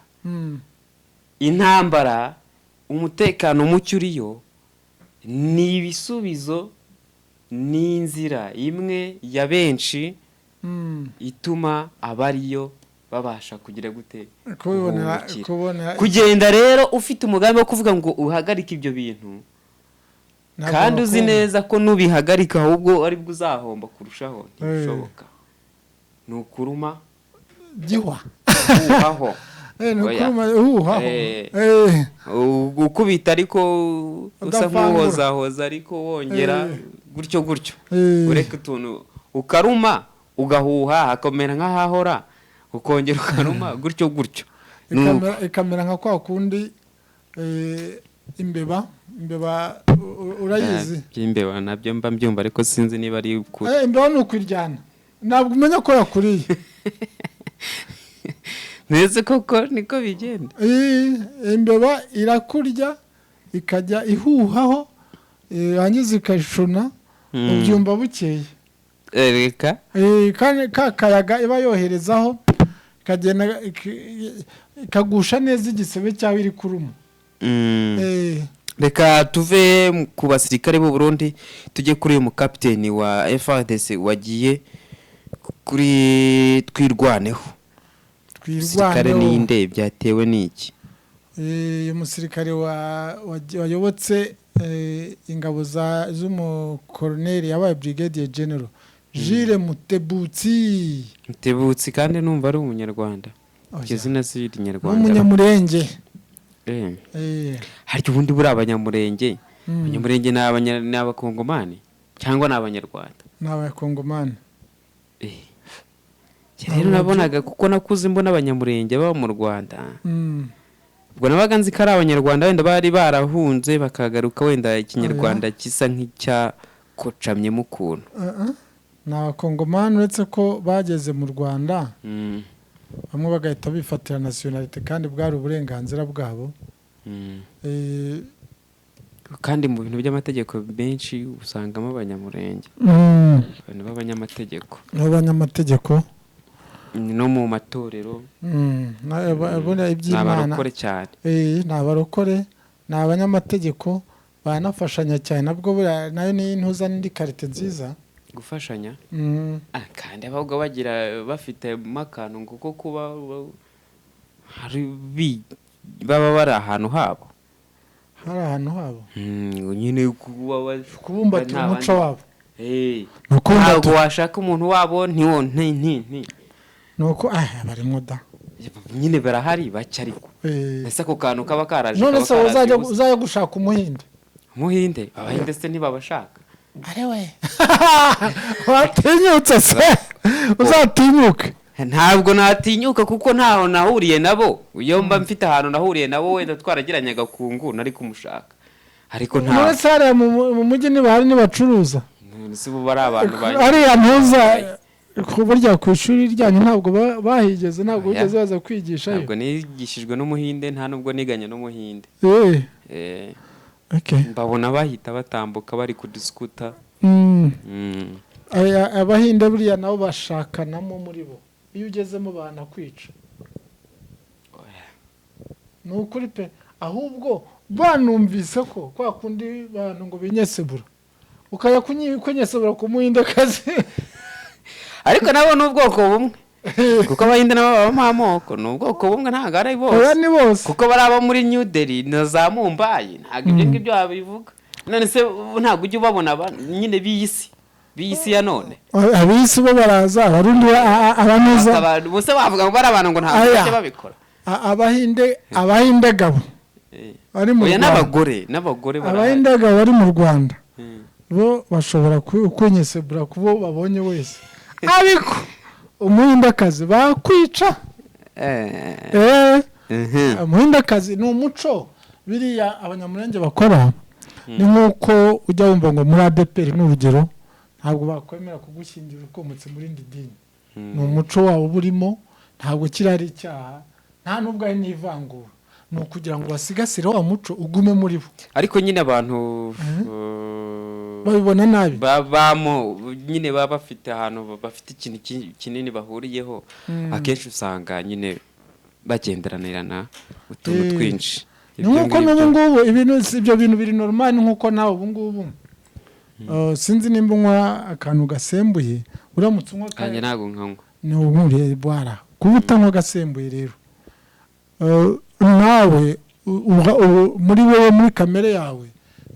Speaker 1: intambara, umutekano muke uriyo ni ibisubizo, ni inzira imwe ya benshi ituma abariyo babasha kugira gute? Kugenda rero ufite umugambi wo kuvuga ngo uhagarike ibyo bintu, kandi uzi neza ko nubihagarika ahubwo ari bwo uzahomba kurushaho, ntibishoboka. Ni ukuruma
Speaker 2: gihwa
Speaker 1: uhaho, gukubita ariko usa nk'uhozahoza, ariko wongera gutyo gutyo, ureka utuntu ukaruma ugahuha hakomera nk'ahahora, ukongera ukaruma gutyo gutyo,
Speaker 2: ikamera nka kwa kundi imbeba. Imbeba urayizi?
Speaker 1: Imbeba nabyo mba mbyumva, ariko sinzi niba ari ukuri.
Speaker 2: Imbeba ni ukwiryana, ntabwo umenya ko yakuriye.
Speaker 1: Neze koko niko bigenda.
Speaker 2: Imbeba irakurya ikajya ihuhaho, yangiza ikashuna, ubyumva bukeye.
Speaker 1: Reka
Speaker 2: ka kayaga iba yoherezaho ikagenda ikagusha neza igisebe cyawe iri kuruma.
Speaker 1: Reka tuve ku basirikare b'u Burundi tujye kuri uyu mukapiteni wa FARDC wagiye kuri Twirwaneho. Twirwaneho ninde, byatewe n'iki?
Speaker 2: Uyu musirikare wayobotse ingabo z'umukoloneli yabaye brigadier general Jules Mutebutsi.
Speaker 1: Mutebutsi kandi numva ari umunyarwanda. Izina si irinyarwanda.
Speaker 2: Umunyamurenge.
Speaker 1: Hari ubundi buri abanyamurenge. Abanyamurenge ni abakongomani cyangwa ni abanyarwanda?
Speaker 2: Ni abakongomani.
Speaker 1: Rero nabonaga kuko nakuze mbona abanyamurenge baba mu Rwanda. Ubwo nabaga nzi ko ari abanyarwanda wenda bari barahunze bakagaruka, wenda ikinyarwanda gisa nk'icyakocamyemo ukuntu.
Speaker 2: Ni abakongomani, uretse ko bageze mu Rwanda bamwe bagahita bifatira nationalité, kandi bwari uburenganzira bwabo.
Speaker 1: Kandi mu bintu by'amategeko benshi usangamo abanyamurenge, abantu b'abanyamategeko.
Speaker 2: N'abanyamategeko
Speaker 1: no mu matorero
Speaker 2: iby'Imana,
Speaker 1: abarokore cyane.
Speaker 2: Ni abarokore, ni abanyamategeko, banafashanya cyane. Nabwo nayo ni intuza n'indi karite nziza
Speaker 1: gufashanya. Kandi abahubwo bagira bafitemo akantu ngo ko kuba hari baba bari ahantu habo,
Speaker 2: hari ahantu habo
Speaker 1: nyine
Speaker 2: kubumbatira umuco wabo.
Speaker 1: Ntabwo washaka umuntu wabo nti
Speaker 2: nuko barimo da
Speaker 1: nyine barahari bake, ariko Ese ako kantu kaba karaje,
Speaker 2: None
Speaker 1: kaba
Speaker 2: se
Speaker 1: karaje
Speaker 2: uzajya
Speaker 1: ubusa?
Speaker 2: Uzajya gushaka Umuhinde.
Speaker 1: Umuhinde? Abahinde se ntibabashaka?
Speaker 2: Ari we watinyutse se? Uzatinyuke.
Speaker 1: Ntabwo natinyuka kuko ntaho nahuriye nabo. Iyo mba mfite ahantu nahuriye nabo, wenda twaragiranye agakungu, nari kumushaka, ariko
Speaker 2: None
Speaker 1: nta
Speaker 2: se hariya mu mujyi ntibahari, ntibacuruza?
Speaker 1: None se ubu bari abantu
Speaker 2: Hariya ntuza ku burya ku ishuri ryanyu ntabwo bahigeze, ntabwo
Speaker 1: Oya.
Speaker 2: bigeze baza kwigishayo?
Speaker 1: Ntabwo nigishijwe n'Umuhinde, nta nubwo niganye n'Umuhinde. Mbabona bahita batambuka bari kudisikuta.
Speaker 2: Abahinde buriya nabo bashakanamo muri bo, iyo ugezemo banakwica. Ni ukuri pe. Ahubwo banumvise ko kwa kundi bantu ngo binyesebura, ukajya kunyesebura ku Muhindekazi.
Speaker 1: Ariko nabo ni ubwoko bumwe, kuko Abahinde nabo babamo amoko, ni ubwoko bumwe, ntabwo ari
Speaker 2: Oya.
Speaker 1: bose.
Speaker 2: Ni bose.
Speaker 1: Kuko bari abo muri New Delhi na za Mumbai, ntabwo ibyo ngibyo wabivuga. None se ubu ntabwo ujya ubabona nyine b'iyi si ya none?
Speaker 2: Ab'isi bo baraza, Abarundi abanuza.
Speaker 1: Ubuse bavuga ngo bari abantu ngo ntabwo
Speaker 2: Aya.
Speaker 1: bajya babikora.
Speaker 2: Abahinde gabo bari mu
Speaker 1: Oya.
Speaker 2: Rwanda.
Speaker 1: N'abagore barahari.
Speaker 2: Abahinde gabo bari mu Rwanda bo bashobora kunyesebura ku bo babonye wese, ariko Umuhindakazi bakwica. Umuhindakazi ni umuco. Biriya Abanyamurenge bakora ni nk'uko ujya wumva ngo muri ADEPR, ni urugero, ntabwo bakwemera kugushyingira ukomotse muri rindi dini. Ni umuco wabo uba urimo, ntabwo kiriya ari icyaha, nta n'ubwo ari n'ivangura, ni ukugira ngo basigasire wa muco ugume muri bo.
Speaker 1: Ariko nyine abantu
Speaker 2: Babibona nabi.
Speaker 1: Babamo nyine, baba bafite ahantu bafite ikintu kinini bahuriyeho, akenshi usanga nyine bagenderanirana utuntu twinshi.
Speaker 2: Ni
Speaker 1: Ibyo
Speaker 2: nk'uko
Speaker 1: ngibyo.
Speaker 2: n'ubu ngubu ibintu ibyo bintu biri normal, nk'uko nawe ubu ngubu sinzi nimba unywa akantu gasembuye. Uramutse unywa
Speaker 1: Kanjye ntabwo nkanywa.
Speaker 2: Ni unkuriye bwara kuba utanywa agasembuye rero, nawe muri wowe, muri kamere yawe,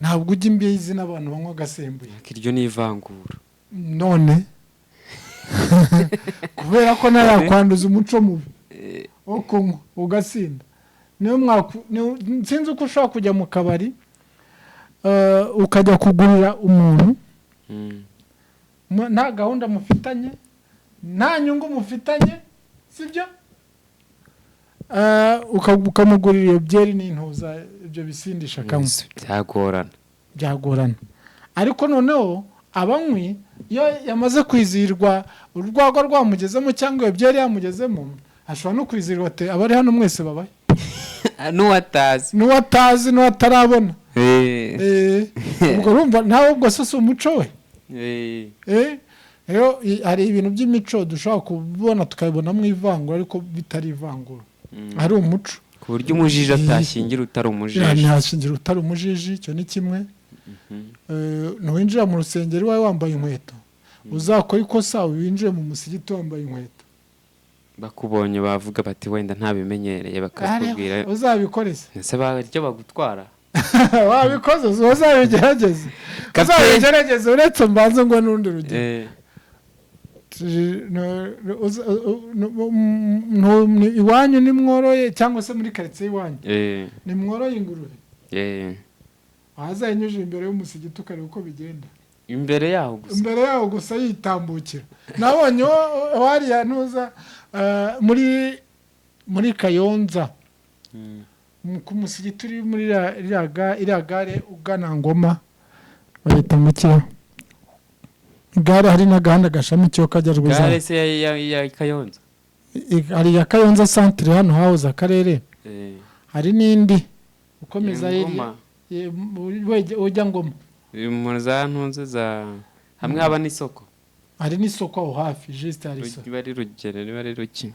Speaker 2: ntabwo ujya imbizi n'abantu banywa agasembuye.
Speaker 1: Iryo ni ivangura.
Speaker 2: None kubera ko ntarakwanduza umuco mubi wo kunywa ugasinda, niyo sinzi uko ushobora kujya mu kabari, ukajya kugurira umuntu nta gahunda mufitanye, nta nyungu mufitanye, sibyo? Ukamugurira iyo byeri n'intuza, ibyo bisindisha, akanywa.
Speaker 1: Byagorana.
Speaker 2: Byagorana, ariko noneho abanywi iyo yamaze kwizihirwa, urwagwa rwamugezemo cyangwa iyo byeri yamugezemo, ashobora no kwizihirwa ati: "Abari hano mwese babaye."
Speaker 1: N'uwatazi.
Speaker 2: N'uwatazi, n'uwatarabona. Ubwo urumva nawe ubwo se si umuco we? Rero hari ibintu by'imico dushobora kubona tukabibonamo ivangura, ariko bitari ivangura, ari umuco.
Speaker 1: Ku buryo umujiji atashyingira utari umujiji.
Speaker 2: Ntiyashingira utari umujiji, icyo ni kimwe. Ntiwinjira mu rusengero iwawe wambaye inkweto. Uzakora ikosa winjire mu musigiti wambaye inkweto.
Speaker 1: Bakubonye bavuga bati wenda ntabimenyereye, bakakubwira.
Speaker 2: Uzabikore se.
Speaker 1: Ese icyo bagutwara?
Speaker 2: Wabikoze, uzabigerageze. Uzabigerageze. Uretse mbanze ngo n'urundi rugero. Iwanyu nimworoye, cyangwa se muri karitsiye iwanyu nimworoye ingurube, wazayinyujije imbere y'umusigiti ukareba uko bigenda.
Speaker 1: Imbere yaho gusa.
Speaker 2: Imbere yaho gusa, yitambukira. Nabonye wariya ntuza muri Kayonza, ku musigiti uri muri iriya gare ugana Ngoma, bayita mu kiya gare, hari n'agahanda gashamikiyeho kajya Rwiza.
Speaker 1: Gare se ya Kayonza?
Speaker 2: Hari iya Kayonza centre, hano hahoze akarere. Hari n'indi ukomeza
Speaker 1: Ngoma.
Speaker 2: hirya, ujya Ngoma.
Speaker 1: Mu za ntunze za hamwe haba n'isoko.
Speaker 2: Hari n'isoko aho hafi, juste hari isoko.
Speaker 1: Niba ari Rugero, niba ari Ruki.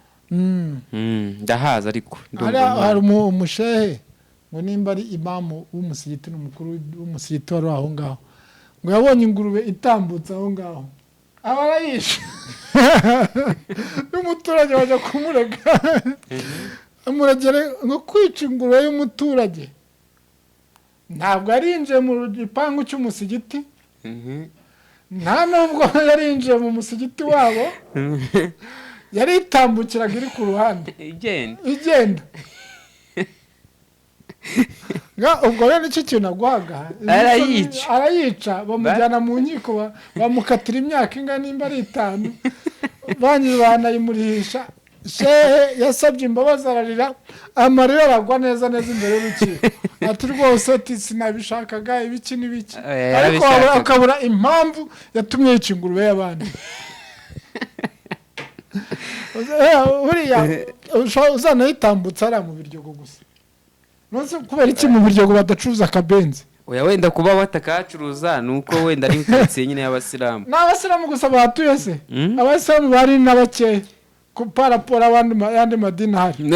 Speaker 1: Ndahazi ariko ndumva
Speaker 2: Hari
Speaker 1: mpazi.
Speaker 2: Hari umushehe, ngo nimba ari imamu w'umusigiti, n'umukuru w'umusigiti wari aho ngaho, ngo yabonye ingurube itambutse aho ngaho, aba arayishe n'umuturage bajya kumurega, amuregere ngo kwica ingurube y'umuturage. Ntabwo yarinjiye mu gipangu cy'umusigiti, nta nubwo yarinjiye mu musigiti wabo, yaritambukiraga iri ku ruhande.
Speaker 1: Igenda.
Speaker 2: Igenda. Ubwo rero nicyo kintu aguhaga.
Speaker 1: Arayica.
Speaker 2: Arayica, bamujyana mu nkiko, bamukatira imyaka ingana nimba ari 5, banki banayimurihisha. Shehe yasabye imbabazi ararira, amarira aragwa neza neza imbere y'urukiko, ati rwose ati sinabishakaga ibiki n'ibiki, ariko akabura impamvu yatumye yica ingurube y'abandi. Buriya uzanayitambutsa ariya mu Biryogo gusa. Kubera iki mu Biryogo badacuruza akabenzi?
Speaker 1: Oya, wenda kuba batakacuruza ni uko wenda ari karitsiye nyine y'abasilamu.
Speaker 2: Ni abasilamu gusa bahatuye se? Abasilamu bari na bakeya paraporo ayandi madini ahari.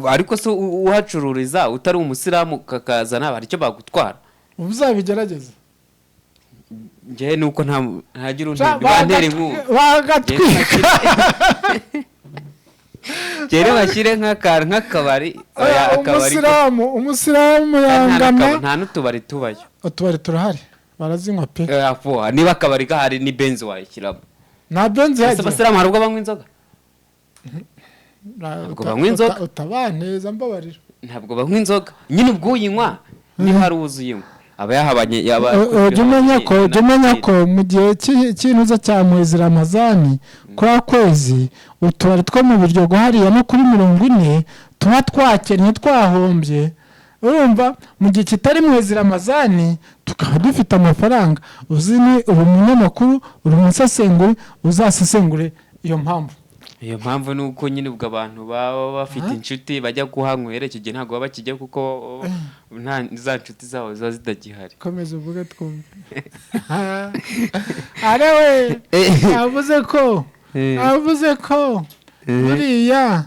Speaker 1: Ariko se uhacururiza utari umusilamu kakazana hari icyo bagutwara?
Speaker 2: Uzabigerageza.
Speaker 1: Njyewe ni uko ntagira undi bantera inkunga.
Speaker 2: Bagatwika.
Speaker 1: Rero bashyire nk'akabari.
Speaker 2: Umusilamu yangana.
Speaker 1: Nta n'utubari tubayo.
Speaker 2: Utubari turahari, barazinywa pe.
Speaker 1: Niba akabari gahari ni benzi wayishyiramo.
Speaker 2: Nta benzi yagiye.
Speaker 1: Abasilamu hari ubwo banywa inzoga? Ntabwo banywa inzoga.
Speaker 2: Utabaneza mbabarira.
Speaker 1: Ntabwo banywa inzoga. Nyine ubwo uyinywa niba hari uzuyinywa. Aba yahabanye yaba.
Speaker 2: Ujya umenya ko mu gihe cy'intuza cya mwezi Ramazani kwa kwezi utubari two mu Biryogo hariya no kuri 40 tuba twakennye twahombye. Urumva mu gihe kitari mwezi Ramazani tukaba dufite amafaranga. Uzi ni uri umunyamakuru, uri umusesenguri, uzasesengure iyo mpamvu.
Speaker 1: Iyo mpamvu ni uko nyine ubwo abantu baba bafite inshuti bajya kuhanywera icyo gihe ntabwo baba bakijya kuko nta za nshuti zabo ziba zitagihari.
Speaker 2: Komeza uvuge twumve. Arewe avuze ko buriya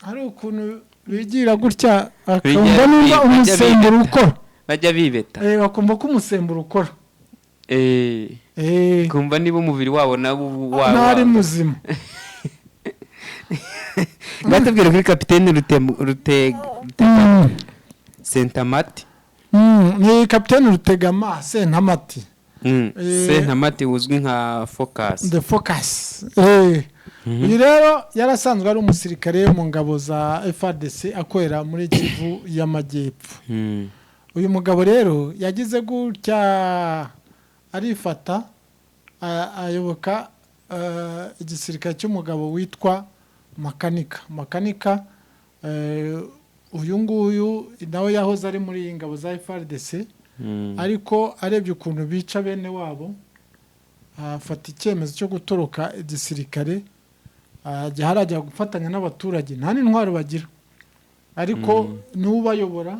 Speaker 2: hari ukuntu bigira gutya akumva niba umusemburo ukora.
Speaker 1: Bajya bibeta.
Speaker 2: Bakumva ko umusemburo ukora.
Speaker 1: Kumva niba umubiri wabo nabo
Speaker 2: ari muzima.
Speaker 1: Ngatubwira kuri kapitene Rutega Sentamati.
Speaker 2: Ni kapitene Rutegama Sentamati.
Speaker 1: Sentamati uzwi nka Focus.
Speaker 2: The Focus. Uyu rero yarasanzwe ari umusirikare mu ngabo za FARDC akorera muri Kivu y'Amajyepfo. Uyu mugabo rero yagize gutya arifata ayoboka igisirikare cy'umugabo witwa Makanika. Makanika uyu nguyu nawe yahoze ari muri ingabo za FARDC, ariko arebye ukuntu bica bene wabo afata icyemezo cyo gutoroka igisirikare, ajya harajya gufatanya n'abaturage nta n'intwaro bagira, ariko n'ubayobora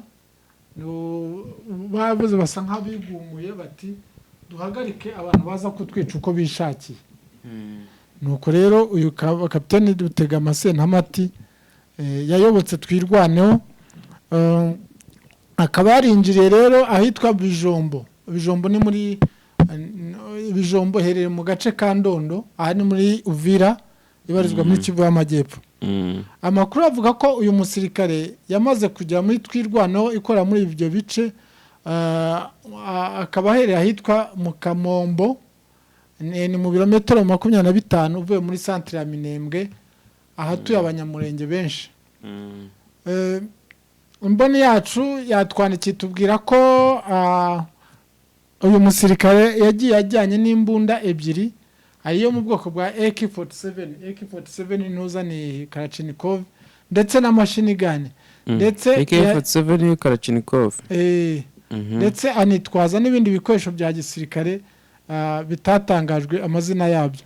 Speaker 2: bavuze basa nk'abigumuye bati duhagarike abantu baza kutwica uko bishakiye. Nuko rero uyu kapiteni Rutegama Sentamati yayobotse Twirwaneho, akaba yarinjiriye rero ahitwa Bijombo. Bijombo ni muri Bijombo herereye mu gace ka Ndondo, aha ni muri Uvira ibarizwa muri Kivu y'Amajyepfo. Amakuru avuga ko uyu musirikare yamaze kujya muri Twirwaneho ikora muri ibyo bice, akaba ahereye ahitwa mu Kamombo, ni mu birometero 25 uvuye muri centre ya Minembwe, ahatuye abanyamurenge benshi. Imboni yacu yatwandikiye tubwira ko uyu musirikare yagiye ajyanye n'imbunda 2, ariyo mu bwoko bwa AK-47. AK-47 ntuza ni Kalashnikov ndetse na machine gun. Ndetse
Speaker 1: AK-47 ni Kalashnikov.
Speaker 2: Ndetse anitwaza n'ibindi bikoresho bya gisirikare bitatangajwe amazina yabyo.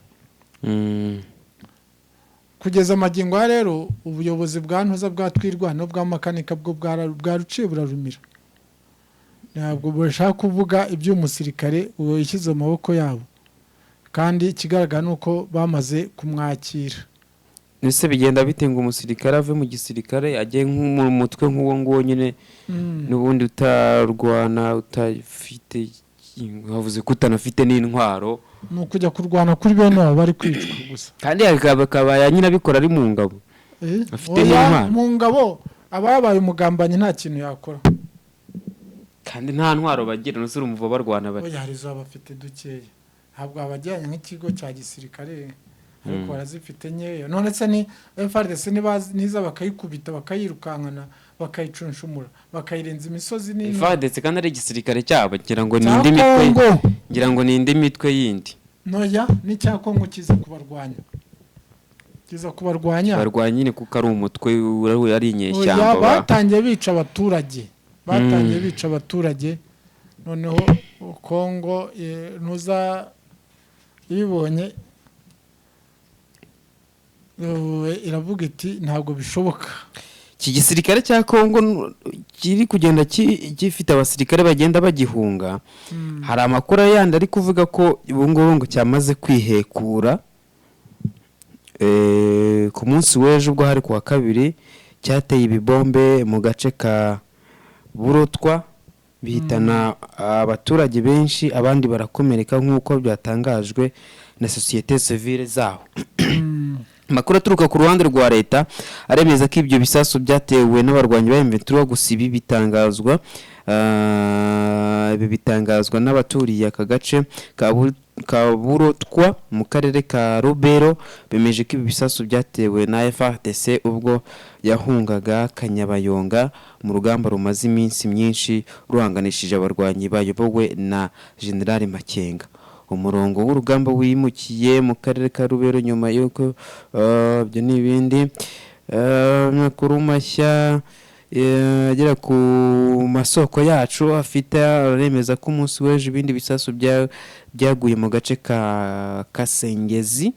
Speaker 2: Kugeza magingo rero ubuyobozi bwa ntuza bwa Twirwaneho bwa Makanika bwo bwaruciye burarumira. Ntabwo bashaka kuvuga iby'umusirikare ushyize mu maboko yabo, kandi ikigaragara nuko bamaze kumwakira.
Speaker 1: Ese bigenda bite ngo umusirikare ave mu gisirikare ajye mu mutwe nk'uwo nguwo nyine n'ubundi utarwana, utafite, bavuze ko utanafite n'intwaro?
Speaker 2: Ni ukujya kurwana kuri bene wabo bari kwicwa gusa.
Speaker 1: Kandi akaba nyine abikora ari mu ngabo. Afite n'intwaro.
Speaker 2: Mu ngabo aba yabaye umugambanyi nta kintu yakora.
Speaker 1: Kandi nta ntwaro bagira, nusura umuvo barwana bari.
Speaker 2: Oya, hari zo bafite dukeya. Ntabwo abajyanye nk'ikigo cya gisirikare Ariko barazifite nkeya. None se ni FARDC niza bakayikubita, bakayirukankana, bakayicunshumura, bakayirenza imisozi nini?
Speaker 1: FARDC kandi ari igisirikare cyabo, ngira ngo ni indi mitwe.
Speaker 2: Kongo.
Speaker 1: Ngira ngo ni indi mitwe yindi.
Speaker 2: Noya, n'icya Kongo kiza kubarwanya, kiza kubarwanya.
Speaker 1: Barwanya nyine kuko ari umutwe ari
Speaker 2: Oya,
Speaker 1: inyeshyamba.
Speaker 2: Batangiye bica abaturage, batangiye bica abaturage. Noneho Kongo ntuza ibibonye, iravuga iti: "Ntabwo bishoboka."
Speaker 1: Iki gisirikare cya Kongo kiri kugenda gifite abasirikare bagenda bagihunga. Hari amakuru yandi ari kuvuga ko ubu ngubu ngo cyamaze kwihekura. Ku munsi w'ejo, ubwo hari ku wa kabiri, cyateye ibibombe mu gace ka Burotwa, bihitana abaturage benshi, abandi barakomereka, nk'uko byatangajwe na sosiyete sivile zaho. Amakuru aturuka ku ruhande rwa leta aremeza ko ibyo bisasu byatewe n'abarwanyi ba M23. Gusa ibi bitangazwa n'abaturiye aka gace ka Burotwa mu karere ka Rubero, bemeje ko ibi bisasu byatewe na FARDC ubwo yahungaga Kanyabayonga mu rugamba rumaze iminsi myinshi ruhanganishije abarwanyi bayobowe na General Makenga. Umurongo w'urugamba wimukiye mu karere ka Rubero nyuma y'uko ibyo n'ibindi. Amakuru mashya agera ku masoko yacu afite aremeza ko umunsi w'ejo ibindi bisasu byaguye mu gace ka Kasengezi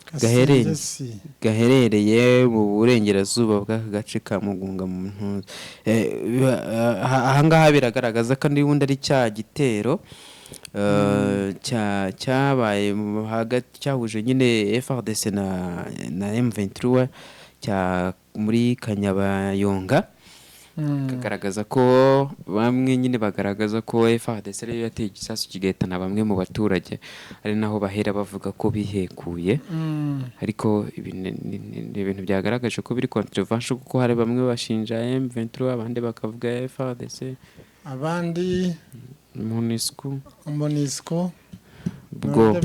Speaker 2: Kasengezi.
Speaker 1: gaherereye mu burengerazuba bw'aka gace ka Mugunga mu ntuza. Ahangaha biragaragaza ko n'ubundi ari cya gitero cyabaye hagati, cyahuje nyine FARDC na M23 cya muri Kanyabayonga, kagaragaza ko bamwe nyine bagaragaza ko FARDC ariyo yateye igisasu kigahitana bamwe mu baturage, ari naho bahera bavuga ko bihekuye. Ariko ibi ni ibintu byagaragaje ko biri controversial, kuko hari bamwe bashinja M23, abandi bakavuga FARDC,
Speaker 2: abandi
Speaker 1: MONUSCO.
Speaker 2: MONUSCO.
Speaker 1: Ubwo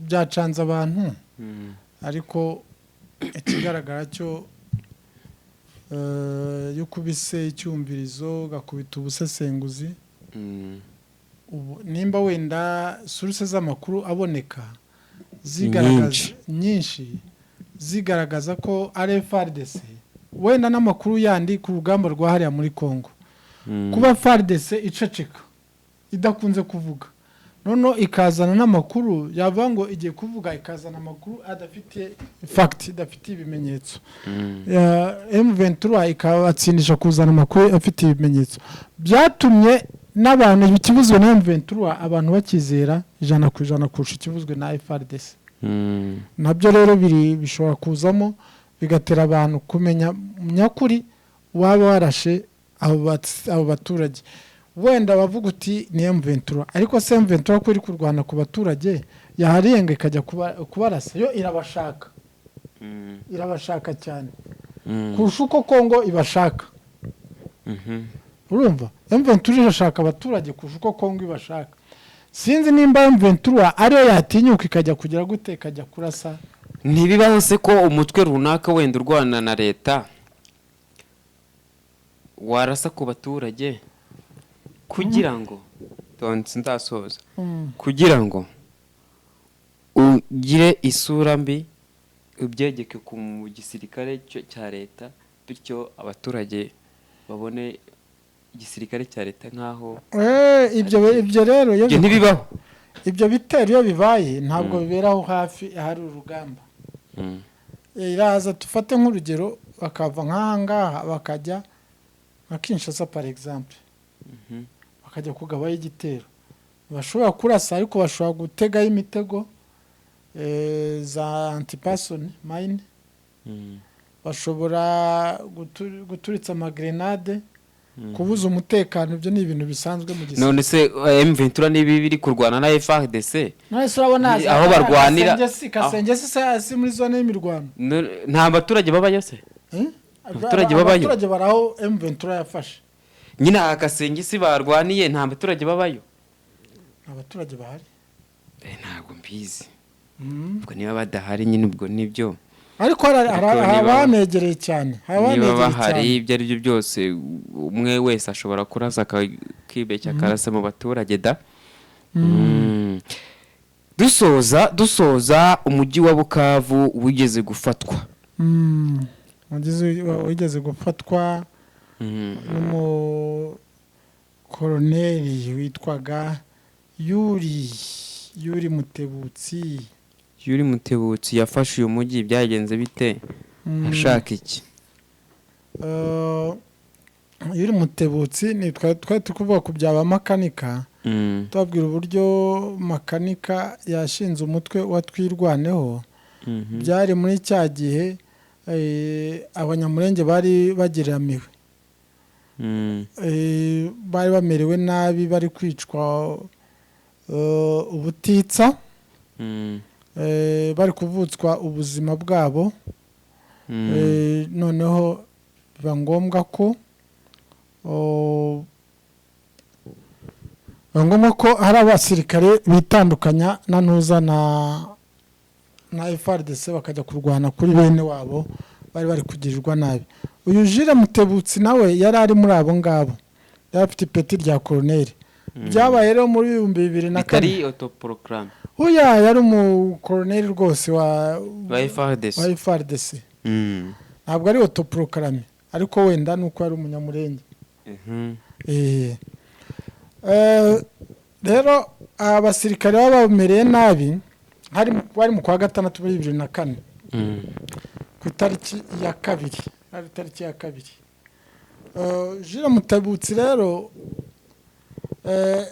Speaker 2: Byacanze abantu. Ariko ikigaragara cyo, iyo ukubise icyumvirizo, ugakubita ubusesenguzi, ubu nimba wenda source z'amakuru aboneka zigaragaza
Speaker 1: Nyinshi.
Speaker 2: nyinshi zigaragaza ko ari FARDC, wenda n'amakuru yandi ku rugamba rwa hariya muri Congo, kuba FARDC iceceka, idakunze kuvuga, noneho ikazana n'amakuru, yavuga ngo igiye kuvuga, ikazana amakuru adafite fact, idafite ibimenyetso, M23 ikabatsindisha kuzana amakuru afite ibimenyetso, byatumye n'abantu ikivuzwe na M23 abantu bakizera 100% kurusha ikivuzwe na FARDC. Nabyo rero biri bishobora kuzamo, bigatera abantu kumenya nyakuri waba warashe abo baturage. Wenda bavuga uti ni M23, ariko se M23 ko iri kurwana ku baturage, yaharenga ikajya kubarasa? Yo irabashaka, irabashaka cyane kurusha uko Kongo ibashaka. Urumva, M23 irashaka abaturage kurusha uko Kongo ibashaka. Sinzi nimba M23 ariyo yatinyuka ikajya kugira gute, ikajya kurasa.
Speaker 1: Ntibibaho se ko umutwe runaka wenda urwana na leta warasa ku baturage kugira ngo, tonzi ndasoza, kugira ngo ugire isura mbi, ubyegeke ku gisirikare cya leta, bityo abaturage babone igisirikare cya leta nk'aho
Speaker 2: Ibyo rero iyo
Speaker 1: Ibyo ntibibaho?
Speaker 2: Ibyo bitero iyo bibaye ntabwo biberaho hafi ahari urugamba. Iraza, dufate nk'urugero, bakava nk'aha ngaha bakajya nka Kinshasa par exemple, bakajya kugabayo igitero, bashobora kurasa, ariko bashobora gutegayo imitego za antipersonnel mine, bashobora guturitsa amagrenade, kubuza umutekano. Ibyo ni ibintu bisanzwe mu gisirikare.
Speaker 1: None se M23 niba biri kurwana na FARDC,
Speaker 2: None se urabona
Speaker 1: aho barwanira-
Speaker 2: Kasenge si muri zone y'imirwano?
Speaker 1: Nta baturage babayo se?
Speaker 2: Eh?
Speaker 1: Abaturage babayo?
Speaker 2: Abaturage bari aho M23 yafashe.
Speaker 1: Nyine aha Kasenge si barwaniye, nta baturage babayo?
Speaker 2: Abaturage bahari.
Speaker 1: Ntabwo mbizi. Ubwo niba badahari nyine, ubwo nibyo.
Speaker 2: Ariko hari
Speaker 1: Ariko
Speaker 2: abanegereye cyane, hari
Speaker 1: niba
Speaker 2: abanegereye
Speaker 1: bahari,
Speaker 2: cyane.
Speaker 1: Ibyo ari byo byose, umwe wese ashobora kurasa, akibeshya akarasa mu baturage da. Dusoza, umujyi wa Bukavu wigeze gufatwa.
Speaker 2: Wigeze gufatwa n'umukoroneri witwaga Yuri Mutebutsi.
Speaker 1: Yuri Mutebutsi yafashe uyu mujyi, byagenze bite? Ashaka iki?
Speaker 2: Yuri Mutebutsi ni twari turi kuvuga ku bya ba Makanika, tubabwira uburyo Makanika yashinze umutwe wa Twirwaneho. Byari muri cya gihe Abanyamurenge bari bageramiwe, bari bamerewe nabi, bari kwicwa ubutitsa, bari kuvutswa ubuzima bwabo. Noneho biba ngombwa ko hari abasirikare bitandukanya na ntuza na FARDC, bakajya kurwana kuri bene wabo bari kugirirwa nabi. Uyu Jules Mutebutsi nawe yari ari muri abo ngabo, yari afite ipeti rya koroneri. Byabaye rero muri 2004.
Speaker 1: Bitari autoproclame?
Speaker 2: Oya, yari umukoroneri rwose wa
Speaker 1: wa FARDC.
Speaker 2: Wa FARDC. Ntabwo ari autoproclame, ariko wenda nuko yari Umunyamurenge. Rero abasirikare baba bamereye nabi, bari mu kwa gatandatu muri 2004, ku itariki ya 2, ari itariki ya 2. Jules Mutebutsi rero,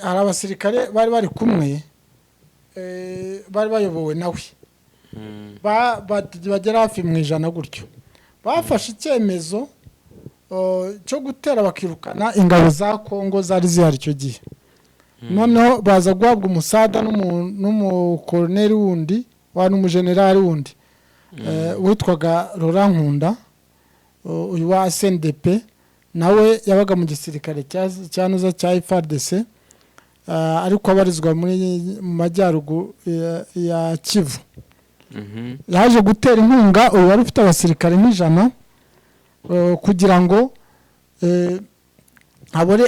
Speaker 2: hari abasirikare bari kumwe, bari bayobowe nawe, bagera hafi mu 100 gutyo, bafashe icyemezo cyo gutera bakirukana ingabo za Kongo zari zihari icyo gihe. Noneho baza guhabwa umusada n'umukoroneri wundi wa n'umujenerali wundi witwaga Laurent Nkunda, uyu wa CNDP, nawe yabaga mu gisirikare cya nuza cya FARDC, ariko abarizwa mu majyaruguru ya Kivu. Yaje gutera inkunga uyu wari ufite abasirikare nk'100, kugira ngo abone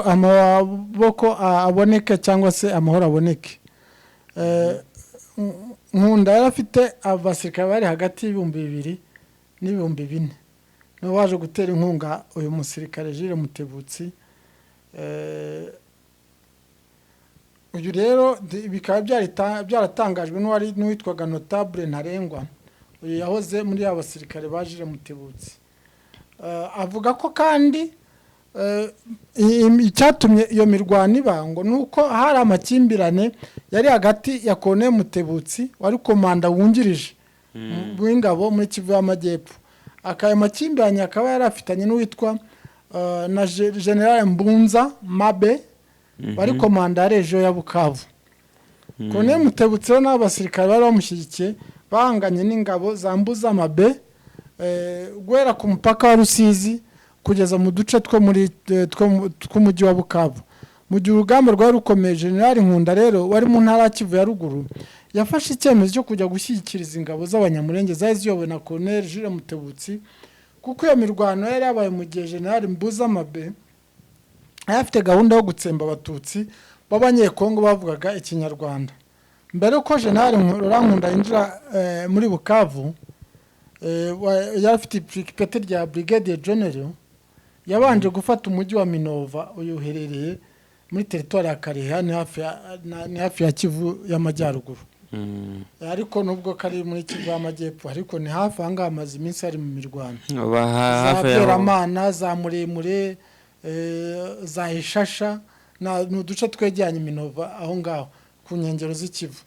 Speaker 2: amaboko aboneke cyangwa se amahoro aboneke. Nkunda yari afite abasirikare bari hagati y'2000 n'ibihumbi 4, niwe waje gutera inkunga uyu musirikare Jules Mutebutsi. Uyu rero bikaba byaratangajwe n'uwitwaga Notable Ntarengwa, uyu yahoze muri aba basirikare ba Jules Mutebutsi. Avuga ko kandi icyatumye iyo mirwano iba ngo ni uko hari amakimbirane yari hagati ya Colonel Mutebutsi wari komanda wungirije w'ingabo muri Kivu y'Amajyepfo, akaya makimbirane akaba yari afitanye n'uwitwa na General Mbunza Mabe wari komanda ya région ya Bukavu. Colonel Mutebutsi rero n'abasirikare bari bamushyigikiye bahanganye n'ingabo za Mbuza Mabe, guhera ku mupaka wa Rusizi kugeza mu duce two muri tw'umujyi wa Bukavu. Mu gihe urugamba rwari rukomeye, General Nkunda rero wari mu ntara ya Kivu ya Ruguru yafashe icyemezo cyo kujya gushyigikiriza ingabo z'Abanyamurenge zari ziyobowe na Colonel Jules Mutebutsi, kuko iyo mirwano yari yabaye mu gihe General Mbuza Mabe yari afite gahunda yo gutsemba Abatutsi b'Abanyekongo bavugaga Ikinyarwanda. Mbere yuko General Laurent Nkunda yinjira muri Bukavu, yari afite ipeti rya Brigadier General, yabanje gufata umujyi wa Minova, uyu uherereye muri teritwari ya Kareha, ni hafi ya Kivu y'Amajyaruguru. Ariko nubwo kari muri Kivu y'Amajyepfo, ariko ni hafi aha ngaha, hamaze iminsi hari mu mirwano.
Speaker 1: Za
Speaker 2: za
Speaker 1: hafi yaho.
Speaker 2: Bweramana, za Muremure, za Ishasha, ni uduce twegeranye Minova aho ngaho ku nkengero z'Ikivu.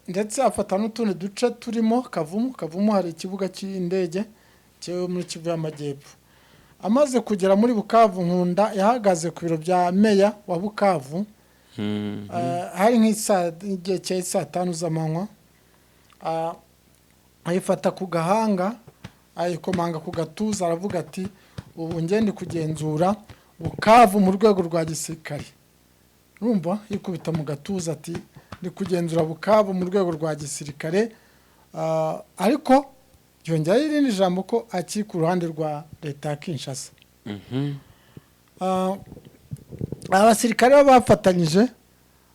Speaker 2: Ndetse afata n'utundi duce turimo Kavumu. Kavumu hari ikibuga cy'indege cyo muri Kivu y'Amajyepfo. Amaze kugera muri Bukavu, Nkunda yahagaze ku biro bya meya wa Bukavu. Hari nk'igihe cya saa 5 z'amanywa. Ayifata ku gahanga, ayikomanga ku gatuza, aravuga ati: "Ubu ngende kugenzura Bukavu mu rwego rwa gisirikare." Urumva yikubita mu gatuza ati ndi kugenzura Bukavu mu rwego rwa gisirikare. Ariko yongeraho irindi jambo ko akiri ku ruhande rwa leta ya Kinshasa. Abasirikare bafatanyije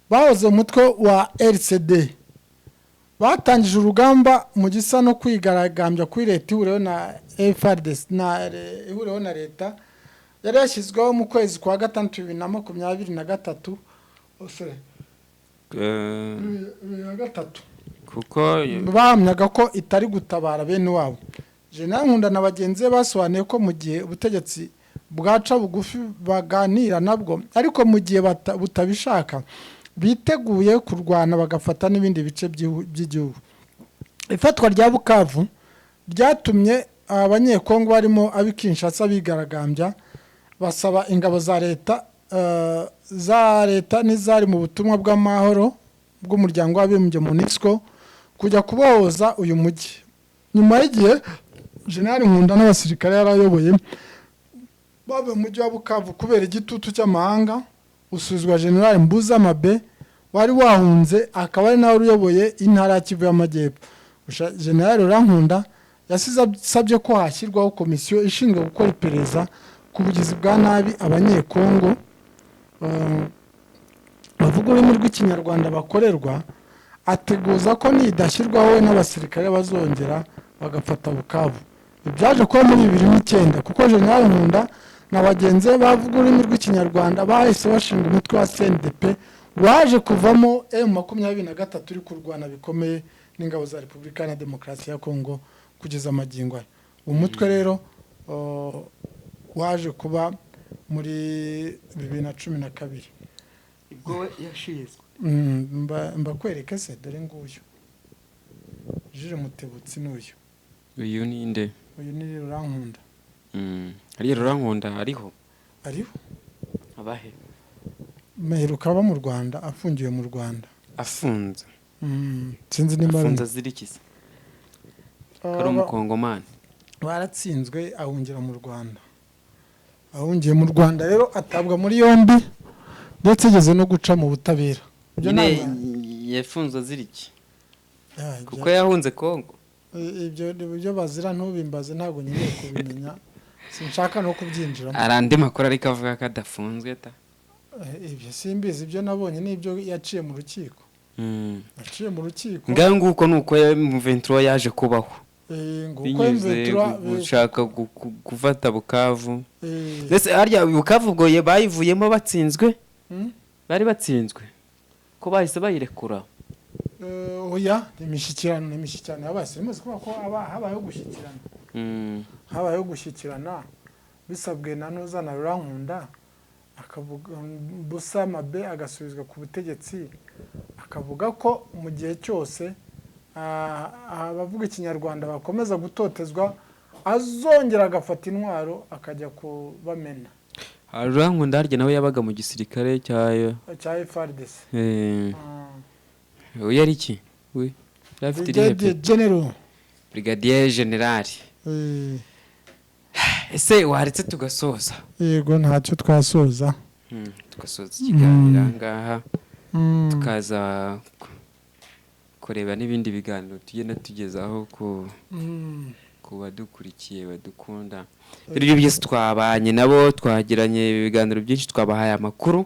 Speaker 2: bahoze mu mutwe wa RCD, batangije urugamba mu gisa no kwigaragambya kuri leta ihuriweho na FARDC na ihuriweho na leta yari yashyizweho mu kwezi kwa gatandatu 2023, oh, sorry, 2003.
Speaker 1: Kuko
Speaker 2: Bahamyaga ko itari gutabara bene wabo. General Nkunda na bagenzi be basobanuye ko mu gihe ubutegetsi bwaca bugufi baganira nabwo, ariko mu gihe butabishaka biteguye kurwana bagafata n'ibindi bice by'igihugu. Ifatwa rya Bukavu ryatumye Abanyekongo barimo ab'i Kinshasa bigaragambya, basaba ingabo za leta n'izari mu butumwa bw'amahoro bw'Umuryango w'Abibumbye MONUSCO kujya kubohoza uyu mujyi. Nyuma y'igihe, General Nkunda n'abasirikare yarayoboye bavuye mu mujyi wa Bukavu kubera igitutu cy'amahanga, usubizwa General Mbuza Mabe wari wahunze, akaba ari nawe uyoboye intara ya Kivu y'Amajyepfo. Gusa General Urankunda yasize asabye ko hashyirwaho komisiyo ishinzwe gukora iperereza ku bugizi bwa nabi Abanyekongo bavuga ururimi rw'Ikinyarwanda bakorerwa, ateguza ko nidashyirwaho we n'abasirikare bazongera bagafata Bukavu. Ibyaje kuba muri 2009, kuko General Nkunda na bagenzi be bavuga ururimi rw'Ikinyarwanda bahise bashinga umutwe wa CNDP waje kuvamo M23 uri kurwana bikomeye n'ingabo za Repubulika na Demokarasi ya Kongo kugeza amagingo aya. Umutwe rero waje kuba muri 2012.
Speaker 1: Ubwo yashinzwe.
Speaker 2: Mbakwereke se? Dore nguyu Jules Mutebutsi n'uyu.
Speaker 1: Uyu ni nde?
Speaker 2: Uyu ni Rurankunda.
Speaker 1: Hariya Rurankunda ariho?
Speaker 2: Ariho.
Speaker 1: Abahe?
Speaker 2: Meheruka aba mu Rwanda, afungiwe mu Rwanda.
Speaker 1: Afunze?
Speaker 2: Sinzi nimba
Speaker 1: Afunze azirikiza ko ari Umukongomani?
Speaker 2: Baratsinzwe, ahungira mu Rwanda. Ahungiye mu Rwanda rero atabwa muri yombi, ndetse igeze no guca mu butabera. Ibyo
Speaker 1: Nyine yafunzwe aziriki kuko yahunze Kongo.
Speaker 2: Ibyo bazira ntubimbaze, ntabwo nkeneye kubimenya, sinshaka no kubyinjiramo.
Speaker 1: Hari andi makuru ariko avuga ko adafunzwe ta.
Speaker 2: Ibyo simbizi, ibyo nabonye ni ibyo yaciye mu rukiko. Yaciye mu rukiko.
Speaker 1: Ngaho nguko ni uko M23 yaje kubaho
Speaker 2: Nguko
Speaker 1: binyuze
Speaker 2: M23
Speaker 1: gushaka gufata Bukavu. Ndetse harya Bukavu ubwo bayivuyemo batsinzwe? Bari batsinzwe ko bahise bayirekura?
Speaker 2: Oya, ni imishyikirano yabaye. Simuzi kuvuga ko habayeho gushyikirana. Habayeho gushyikirana bisabwe na Nuza na Rurankunda, akavuga Busa Mabe agasubizwa ku butegetsi, akavuga ko mu gihe cyose abavuga Ikinyarwanda bakomeza gutotezwa azongera agafata intwaro akajya kubamena.
Speaker 1: Rurankunda harya nawe yabaga mu gisirikare cya
Speaker 2: Cya FARDC.
Speaker 1: Uyu ari iki? We yari afite irihe
Speaker 2: Brigadier
Speaker 1: pe?
Speaker 2: General.
Speaker 1: Brigadier General. Ese waretse tugasoza?
Speaker 2: Yego, ntacyo, twasoza.
Speaker 1: Tugasoza ikiganiro aha ngaha, tukaza kureba n'ibindi biganiro tugenda tugezaho ku badukurikiye badukunda. Ibyo byose twabanye nabo, twagiranye ibiganiro byinshi, twabahaye amakuru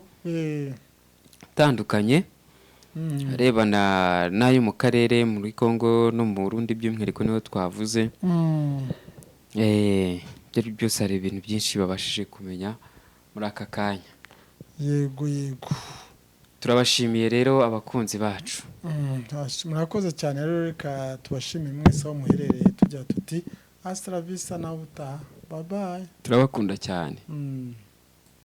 Speaker 1: atandukanye arebana n'ayo mu karere, muri Congo no mu Burundi by'umwihariko niho twavuze. Ibyo ari byo byose hari ibintu byinshi babashije kumenya muri aka kanya.
Speaker 2: Yego.
Speaker 1: Turabashimiye rero abakunzi bacu.
Speaker 2: Murakoze cyane rero, reka tubashimire mwese aho muherereye, tujya tuti hasta la vista, nawe utaha, bye bye.
Speaker 1: Turabakunda cyane.